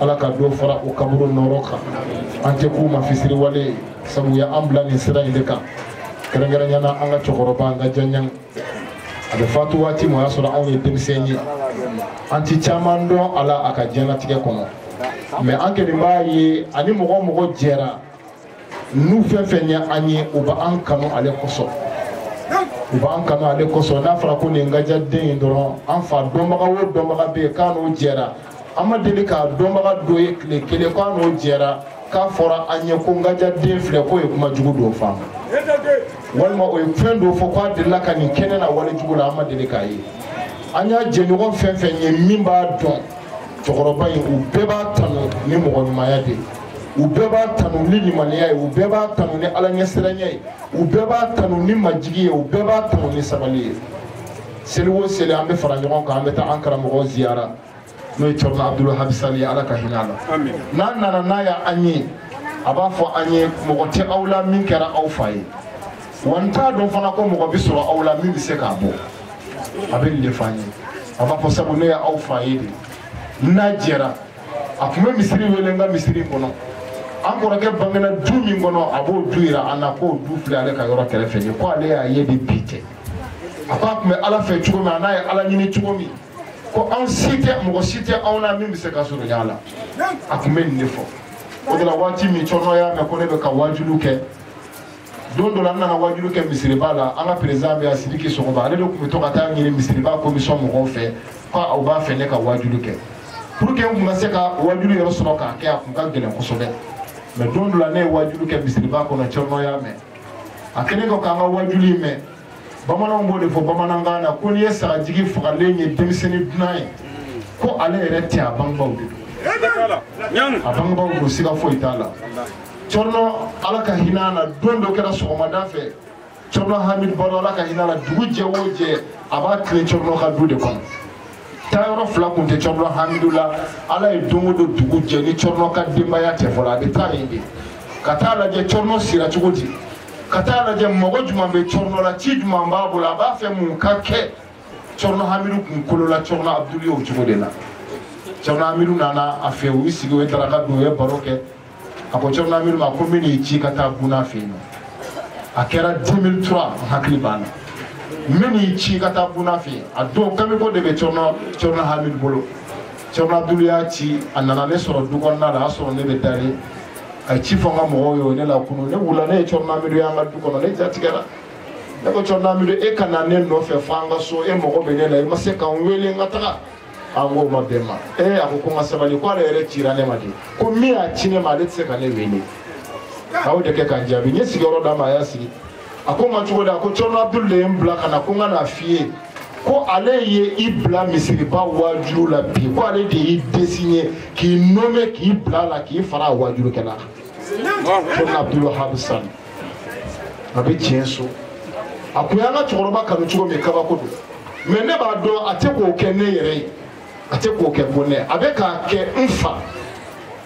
Ala ka dɔ fara u kaburu nɔrɔ kan an tɛ k'u ma fisiriwale sabu u y'an bila nin sira in de kan kɛrɛnkɛrɛnnenya la an ka cɛkɔrɔba an ka Jaɲang a bɛ fatu waati min o y'a sɔrɔ anw ye denmisɛn ye an ti caman dɔn a la a ka diɲɛlatigɛ kɔnɔ mɛ an kɛlen b'a ye ani mɔgɔ o mɔgɔ jɛra n'u fɛn fɛn ye an ye u b'an kanu ale kosɔn u b'an kanu ale kosɔn n'a fɔra ko nin Ngaja den in dɔrɔn an fa dɔnbaga o dɔnbaga bɛ yen k'a n'o jɛra an ma deli k'a dɔnbaga dɔ ye tile kelen k'a n'o jɛra k'a fɔra an ye ko Ngaja den filɛ k'o ye kuma jugu dɔ fɔ an ma walima o ye fɛn dɔ fɔ k'a delila ka nin kɛnɛ na wale jugu la an ma deli k'a ye an y'a jɛɲɔgɔn fɛn fɛn ye min b'a dɔn cɛkɔrɔba in u bɛɛ b'a tanu ni mɔgɔ ɲumanya de ye u bɛɛ b'a tanu ni limaniya ye u bɛɛ b'a tanu ni Ala ɲɛsiranya ye u bɛɛ b'a tanu ni majigi ye u bɛɛ b'a tanu ni sabali ye seli o seli an bɛ fara ɲɔgɔn kan an bɛ taa an karamɔgɔ ziyara n'o ye Cɛrina Abdul Wahab Sali ye Ala ka hinɛ a la n'a nana n'a y'an ye a b'a fɔ an ye mɔgɔ tɛ aw la min kɛra aw fa ye wa n t'a dɔn fana ko mɔgɔ bɛ sɔrɔ aw la min bɛ se k'a bɔ a bɛ nin de fɔ an ye a b'a fɔ sabu ne ye aw fa ye de n'a jɛra a tun bɛ misiri wele n ka misiri kɔnɔ an kɔrɔkɛ bangena du min kɔnɔ a b'o du yira an na k'o du filɛ ale ka yɔrɔ kɛrɛfɛ ye ko ale y'a ye de bi tɛ a ko a tun bɛ Ala fɛ cogo min a n'a ye Ala ɲini cogo min Ko anw si tɛ mɔgɔ si tɛ anw na min bɛ se ka surunya a la. A tun bɛ nin de fɔ. O de la waati min Cɔrɔnɔ y'a mɛn ko ne bɛ ka waajulu kɛ. Don dɔ la n nana waajulu kɛ misiriba la, an ka président bɛ yan Sidiki Sogoba, ale de tun bɛ to ka taa ɲini misiriba commission mɔgɔw fɛ ko aw b'a fɛ ne ka waajulu kɛ. Pour que n tun ka se ka waajulu yɛrɛ sɔrɔ k'a kɛ, a tun ka gɛlɛn kosɛbɛ. Mais don dɔ la ne ye waajulu kɛ misiriba kɔnɔ, Cɔrɔnɔ y'a mɛn. A kɛlen kɔ k'an ka waajulu in mɛn, bamananw b'o de fɔ bamanankan na ko n'i ye sagajigi fagalen ye denmisɛnnin dunan ye, ko ale yɛrɛ tɛ, a bangebaaw de don. A bangebaaw don, siga foyi t'a la. Cɔrɔnɔ Ala ka hinɛ a la, don dɔ kɛra sɔgɔmada fɛ, Cɔrɔnɔ Hamidu Baro Ala ka hinɛ a la, dugu jɛ o jɛ a b'a tilen Cɔrɔnɔ ka du de kɔnɔ. Taayɔrɔ fila tun tɛ Cɔrɔnɔ Hamidu la, Ala ye don o don dugu jɛ ni Cɔrɔnɔ ka denbaya tɛ fɔlɔ, a bɛ taa yen de. Ka taa lajɛ Cɔrɔnɔ sira cogo di, ka taa lajɛ mɔgɔ jumɛn bɛ Cɔrɔnɔ la, ci jumɛn b'a bolo, a b'a fɛ mun ka kɛ. Cɔrɔnɔ Hamidu kun kolola Cɔrɔnɔ Abudulu ye o cogo de la. Cɔrɔnɔ Hamidu nana a fɛ, u y'u sigi, u ye daraka dun, u ye baro kɛ. A ko Cɔrɔnɔ Hamidu ma ko n bɛ n'i ci ka taa Buna fɛ yen nɔ. A kɛra 2003, n hakili b'a la. N bɛ n'i ci ka taa Buna fɛ yen. A don kamiko de bɛ Cɔrɔnɔ Hamidu bolo. Cɔrɔnɔ Abudulu y'a ci, a nana ne sɔrɔ du kɔnɔna la, a y'a sɔrɔ ne bɛ dalen. A ye ci fɔ n ka mɔgɔw ye, o ne la kunun. Ne wulila, ne ye Cɔrɔnɔ Hamidu ye an ka du kɔnɔ, ne jatigɛra. Ne ko Cɔrɔnɔ Hamidu, e ka na ne nɔfɛ fo an ka so, e mago bɛ ne la, i ma se ka n wele n ka taga. An k'o ma bɛn ma. Ee, a ko ko n ka sabali, ko ale yɛrɛ cira ne ma de. Ko min y'a ci ne ma, ale tɛ se ka ne wele. A y'o de kɛ ka n jaabi. N ye sigiyɔrɔ d'a ma, a y'a sigi. A ko n ma cogo di? A ko Cɔrɔnɔ Abudulu de ye n bila ka na, ko n ka n'a f'i ye ko ale ye i bila misiriba waajulu la bi, ko ale de y'i désigné k'i nommé k'i bila a la k'i fara a waajulukɛla kan. Cɔrɔnɔ Abudulu Habisan, a bɛ tiɲɛ so. A kun y'an ka cɛkɔrɔba kanu cogo min, kabako don. Mais ne b'a dɔn a tɛ k'o kɛ ne yɛrɛ ye, a tɛ k'o kɛ ko ne, a bɛ k'a kɛ n fa.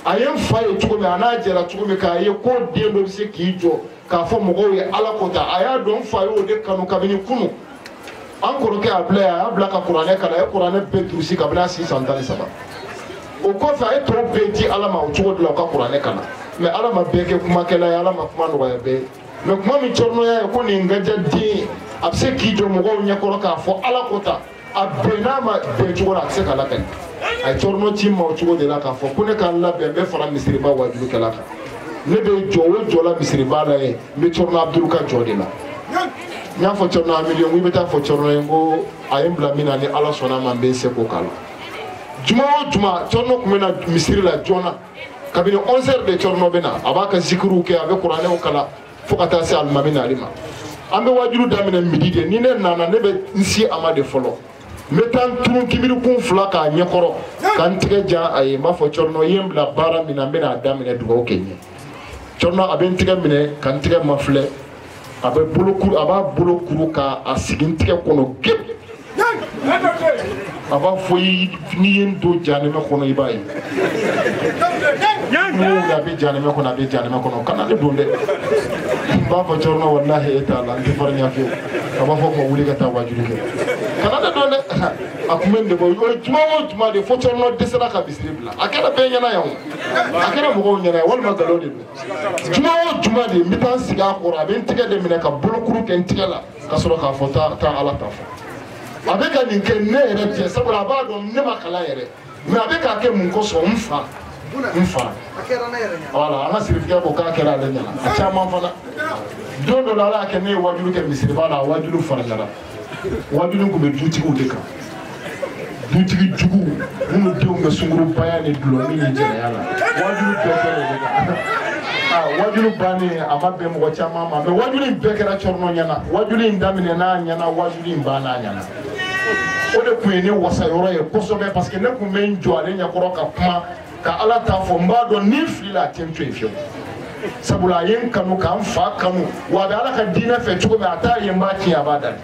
A ye n fa ye cogo min, a n'a jɛra cogo min, k'a ye ko den dɔ bɛ se k'i jɔ k'a fɔ mɔgɔw ye Ala ko ta. A y'a dɔn n fa y'o de kanu kabini kunun. An kɔrɔkɛ a bila yan, a y'a bila ka kuranɛ kalan, a ye kuranɛ bɛɛ durusi kabini a si san 13. O kɔfɛ a ye tɔw bɛɛ di Ala ma o cogo de la, u ka kuranɛ kalan. Mais Ala ma bɛɛ kɛ kumakɛla ye, Ala ma kuma nɔgɔya bɛɛ ye. Mais kuma min Cɔrɔnɔ y'a ye ko nin ka diya den ye, a bɛ se k'i jɔ mɔgɔw ɲɛkɔrɔ k'a fɔ Ala ko ta. A bɛn n'a ma bɛn cogo la, a tɛ se ka lakali. A ye Cɔrɔnɔ ci n ma o cogo de la k'a fɔ ko ne ka n labɛn, n bɛ fara misiriba waajulukɛla kan. Ne bɛ jɔ o jɔ la misiriba la yen, n bɛ Cɔrɔnɔ Abudulu ka jɔ de la. N y'a fɔ Cɔrɔnɔ Hamidu ye, n ko i bɛ taa fɔ Cɔrɔnɔ ye n ko a ye n bila min na, ni Ala sɔnna a ma, n bɛ n seko k'a la. Juma o juma Cɔrɔnɔ tun bɛ na misiri la joona. Kabini 11h de Cɔrɔnɔ bɛ na, a b'a ka zikiriw kɛ, a bɛ kuranɛw kalan fo ka taa se alimami nali ma. An bɛ waajulu daminɛ midi de, ni ne nana ne bɛ n si a ma de fɔlɔ. N bɛ taa n turu kibirikun fila k'a ɲɛkɔrɔ, ka n tigɛ jan a ye, n b'a fɔ Cɔrɔnɔ i ye n bila baara min na, n bɛna a daminɛ, dugawu kɛ n ye. Cɔrɔnɔ a bɛ n tigɛ minɛ ka n tigɛ mafilɛ, a bɛ bolo kuru, a b'a bolo kuru k'a sigi n tigɛ kɔnɔ gep. A b'a fɔ n'i ye n don jahanɛmɛ kɔnɔ i b'a ye. N ko a bɛ jahanɛmɛ kɔnɔ, a bɛ jahanɛmɛ kɔnɔ, kana ne don dɛ. N b'a fɔ Cɔrɔnɔ walahi e t'a la, n tɛ farinya fiyewu. A b'a fɔ ko wuli ka taa waajuli kɛ. Kana ne don dɛ. A kun bɛ nin de bɔ, o ye juma o juma de fo Cɔrɔnɔ dɛsɛra ka misiri bila. A kɛra bɛɛ ɲɛna yan o, a kɛra mɔgɔw ɲɛna yan, walima nkalon de don. Juma o juma de n bɛ taa n sigi a kɔrɔ, a bɛ n tigɛ de minɛ ka bolokuru kɛ n tigɛ la ka sɔrɔ k'a fɔ taa Ala ta fɔ. A bɛ ka nin kɛ ne yɛrɛ cɛ, sabula a b'a dɔn ne ma kalan yɛrɛ, mais a bɛ k'a kɛ mun kosɔn? N fa, n fa. Voilà, an ka sirifikɛ ko k'a kɛra ale ɲɛna, a caman fana. Don dɔ la Ala y'a kɛ ne ye waajulu kɛ misiriba la, a waajulu fariyara. Waajulu tun bɛ dutigiw de kan, dutigi juguw minnu denw bɛ sungurubaya ni dulɔmin ni jɛnɛya la, waajulu bɛɛ kɛra o de kan. Aa, waajulu bannen a ma bɛn mɔgɔ caman ma, mais waajulu in bɛɛ kɛra Cɔrɔnɔ ɲɛna. Waajulu in daminɛ n'a ɲɛna, waajulu in banna a ɲɛna. O de tun ye ne wasa yɔrɔ ye kosɛbɛ, parce que ne tun bɛ n jɔ ale ɲɛkɔrɔ ka kuma ka Ala ta fɔ. N b'a dɔn ni n filila a tɛ n to yen fiyewu, sabula a ye n kanu ka n fa kanu, wa a bɛ Ala ka diinɛ fɛ cogo min, a t'a ye n b'a tiɲɛ, a b'a dali.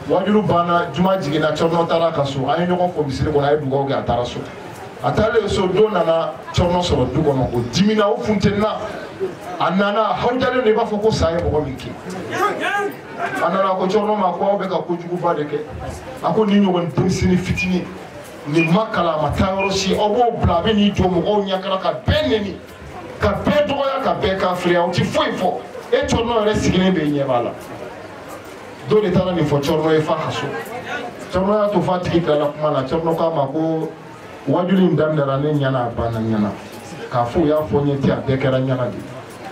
Waajulu banna, juma jiginna, Cɔrɔnɔ taara ka so, an ye ɲɔgɔn fo misiri kɔnɔ, a ye dugawu kɛ, a taara so. A taalen so, don nana Cɔrɔnɔ sɔrɔ du kɔnɔ, o dimina, o funtenina. A nana hawujalen don, i b'a fɔ ko sa ye mɔgɔ min kin. A nana ko Cɔrɔnɔ ma ko aw bɛ ka kojuguba de kɛ. A ko nin ɲɔgɔn denmisɛnnin fitinin nin ma kalan, a ma taa yɔrɔ si, aw b'o bila a bɛ n'i jɔ mɔgɔw ɲɛkɔrɔ ka bɛɛ neni, ka bɛɛ dɔgɔya, ka bɛɛ kafiriya, aw ti foyi fɔ. E Cɔrɔnɔ yɛrɛ sigilen bɛ i ɲɛ b'a la. Dɔ de taara nin fɔ Cɔrɔnɔ ye f'a ka so. Cɔrɔnɔ y'a to f'a tigi tilala kuma la, Cɔrɔnɔ k'a ma ko wajuli in daminɛra ne ɲɛna, a banna ɲɛna. K'a fɔ u y'a fɔ n ye ten, a bɛɛ kɛra ɲɛna de.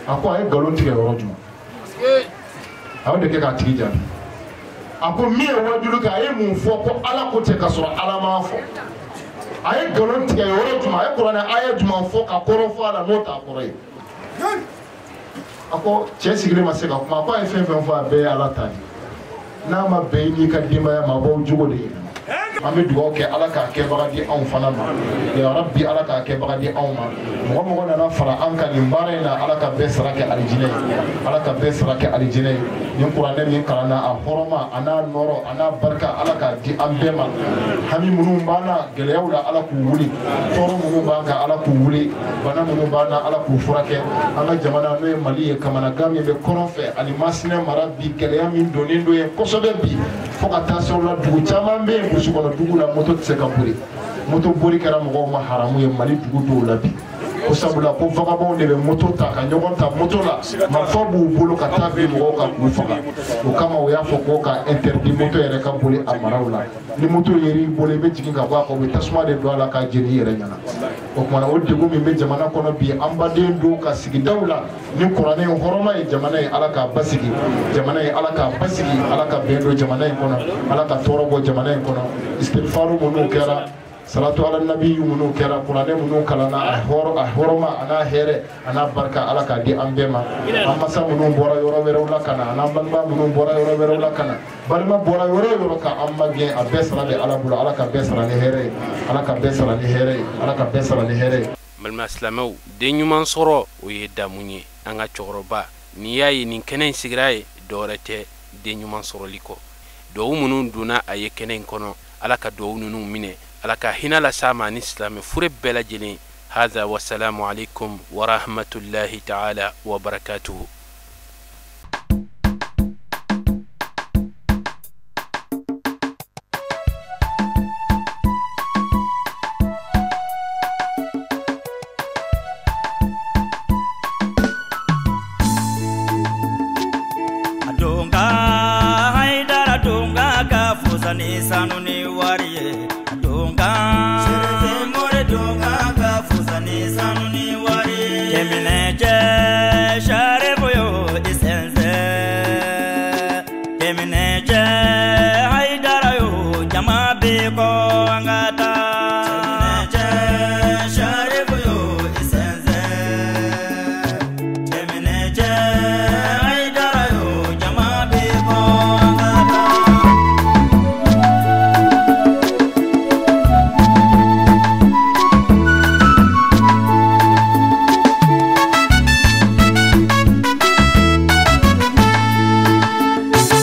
A ko a ye nkalon tigɛ yɔrɔ jumɛn? A y'o de kɛ k'a tigi jaabi. A ko min ye wajuli kɛ, a ye mun fɔ ko Ala ko ten k'a sɔrɔ Ala m'a fɔ. A ye nkalon tigɛ yɔrɔ jumɛn? A ye kuranɛ aya jumɛn fɔ ka kɔrɔ fɔ a la n'o t'a kɔrɔ ye? A ko cɛ sigilen ma se ka kuma, a ko a ye fɛn fɛn fɔ a bɛɛ ye Ala ta de. N'a ma bɛn i n'i ka denbaya ma, a b'aw jogo de yɛlɛma. An bɛ dugawu kɛ Ala k'a kɛbaga di anw fana ma. Ya Rabbi, Ala k'a kɛbaga di anw ma. Mɔgɔ mɔgɔ nana fara an kan nin baara in na, Ala ka bɛɛ sara kɛ alijinɛ ye. Ala ka bɛɛ sara kɛ alijinɛ ye. Nin kuranɛ min kalanna, a hɔrɔma, a n'a nɔrɔ, a n'a barika, Ala k'a di an bɛɛ ma. Hami minnu b'an na gɛlɛyaw la, Ala k'u wuli. Tɔɔrɔ minnu b'an kan, Ala k'u wuli. Bana minnu b'an na, Ala k'u furakɛ. An ka jamana n'o ye Mali ye, kamanagan min bɛ kɔrɔn fɛ ani Masina mara bi, gɛlɛya min donnen don yen kosɛbɛ bi, fo ka taa se o la, dugu caman bɛ yen burusi kɔnɔ dugu la, moto tɛ se ka boli. Moto boli kɛra mɔgɔw ma haramu ye Mali dugu dɔw la bi. Ko sabula ko vagabond de bɛ moto ta ka ɲɔgɔn ta moto la, marifa b'u bolo ka taa bin mɔgɔw kan k'u faga. O kama u y'a fɔ ko ka interdit moto yɛrɛ ka boli a maraw la. Ni moto yer'i bolo, i bɛ jigin ka bɔ a kan, u bɛ tasuma de don a la k'a jeni i yɛrɛ ɲɛna. O kumana o degun min bɛ jamana kɔnɔ bi, an baden dɔw ka sigidaw la, ni kuranɛ in hɔrɔma ye jamana ye, Ala k'a basigi. Jamana ye, Ala k'a basigi. Ala ka bɛn don jamana in kɔnɔ, Ala ka tɔɔrɔ bɔ jamana in kɔnɔ. Istighfaru minnu kɛra, salatu ala nabi minnu kɛra, kuranɛ minnu kalanna, a hɔrɔma, a n'a hɛrɛ, a n'a barika, Ala k'a di an bɛɛ ma. An masa minnu bɔra yɔrɔ wɛrɛw la ka na, an'an balima minnu bɔra yɔrɔ wɛrɛw la ka na, balima bɔra yɔrɔ o yɔrɔ ka an magɛn, a bɛɛ sara bɛ Ala bolo. Ala ka bɛɛ sara ni hɛrɛ ye. Ala ka bɛɛ sara ni hɛrɛ ye. Ala ka bɛɛ sara ni hɛrɛ ye. Balima silamɛw, den ɲuman sɔrɔ o ye damu ye. An ka cɛkɔrɔba, n'i y'a ye nin kɛnɛ in sigira ye, dɔwɛrɛ tɛ den ɲuman sɔrɔli kɔ. Duwawu minnu donna a ye kɛnɛ in kɔnɔ, Ala ka duwawu ninnu minɛ, Ala ka hinɛ las'a ma ani silamɛ fure bɛɛ lajɛlen. Haza wasalamu alaikum wa rahmatullahi ta'ala wa barakatuhu. Ni sanu ni wari ye donka sere more donka ka fusa ni sanu ni wari ye kemine je share boyo isense kemine je haidara yo jama be ko angata.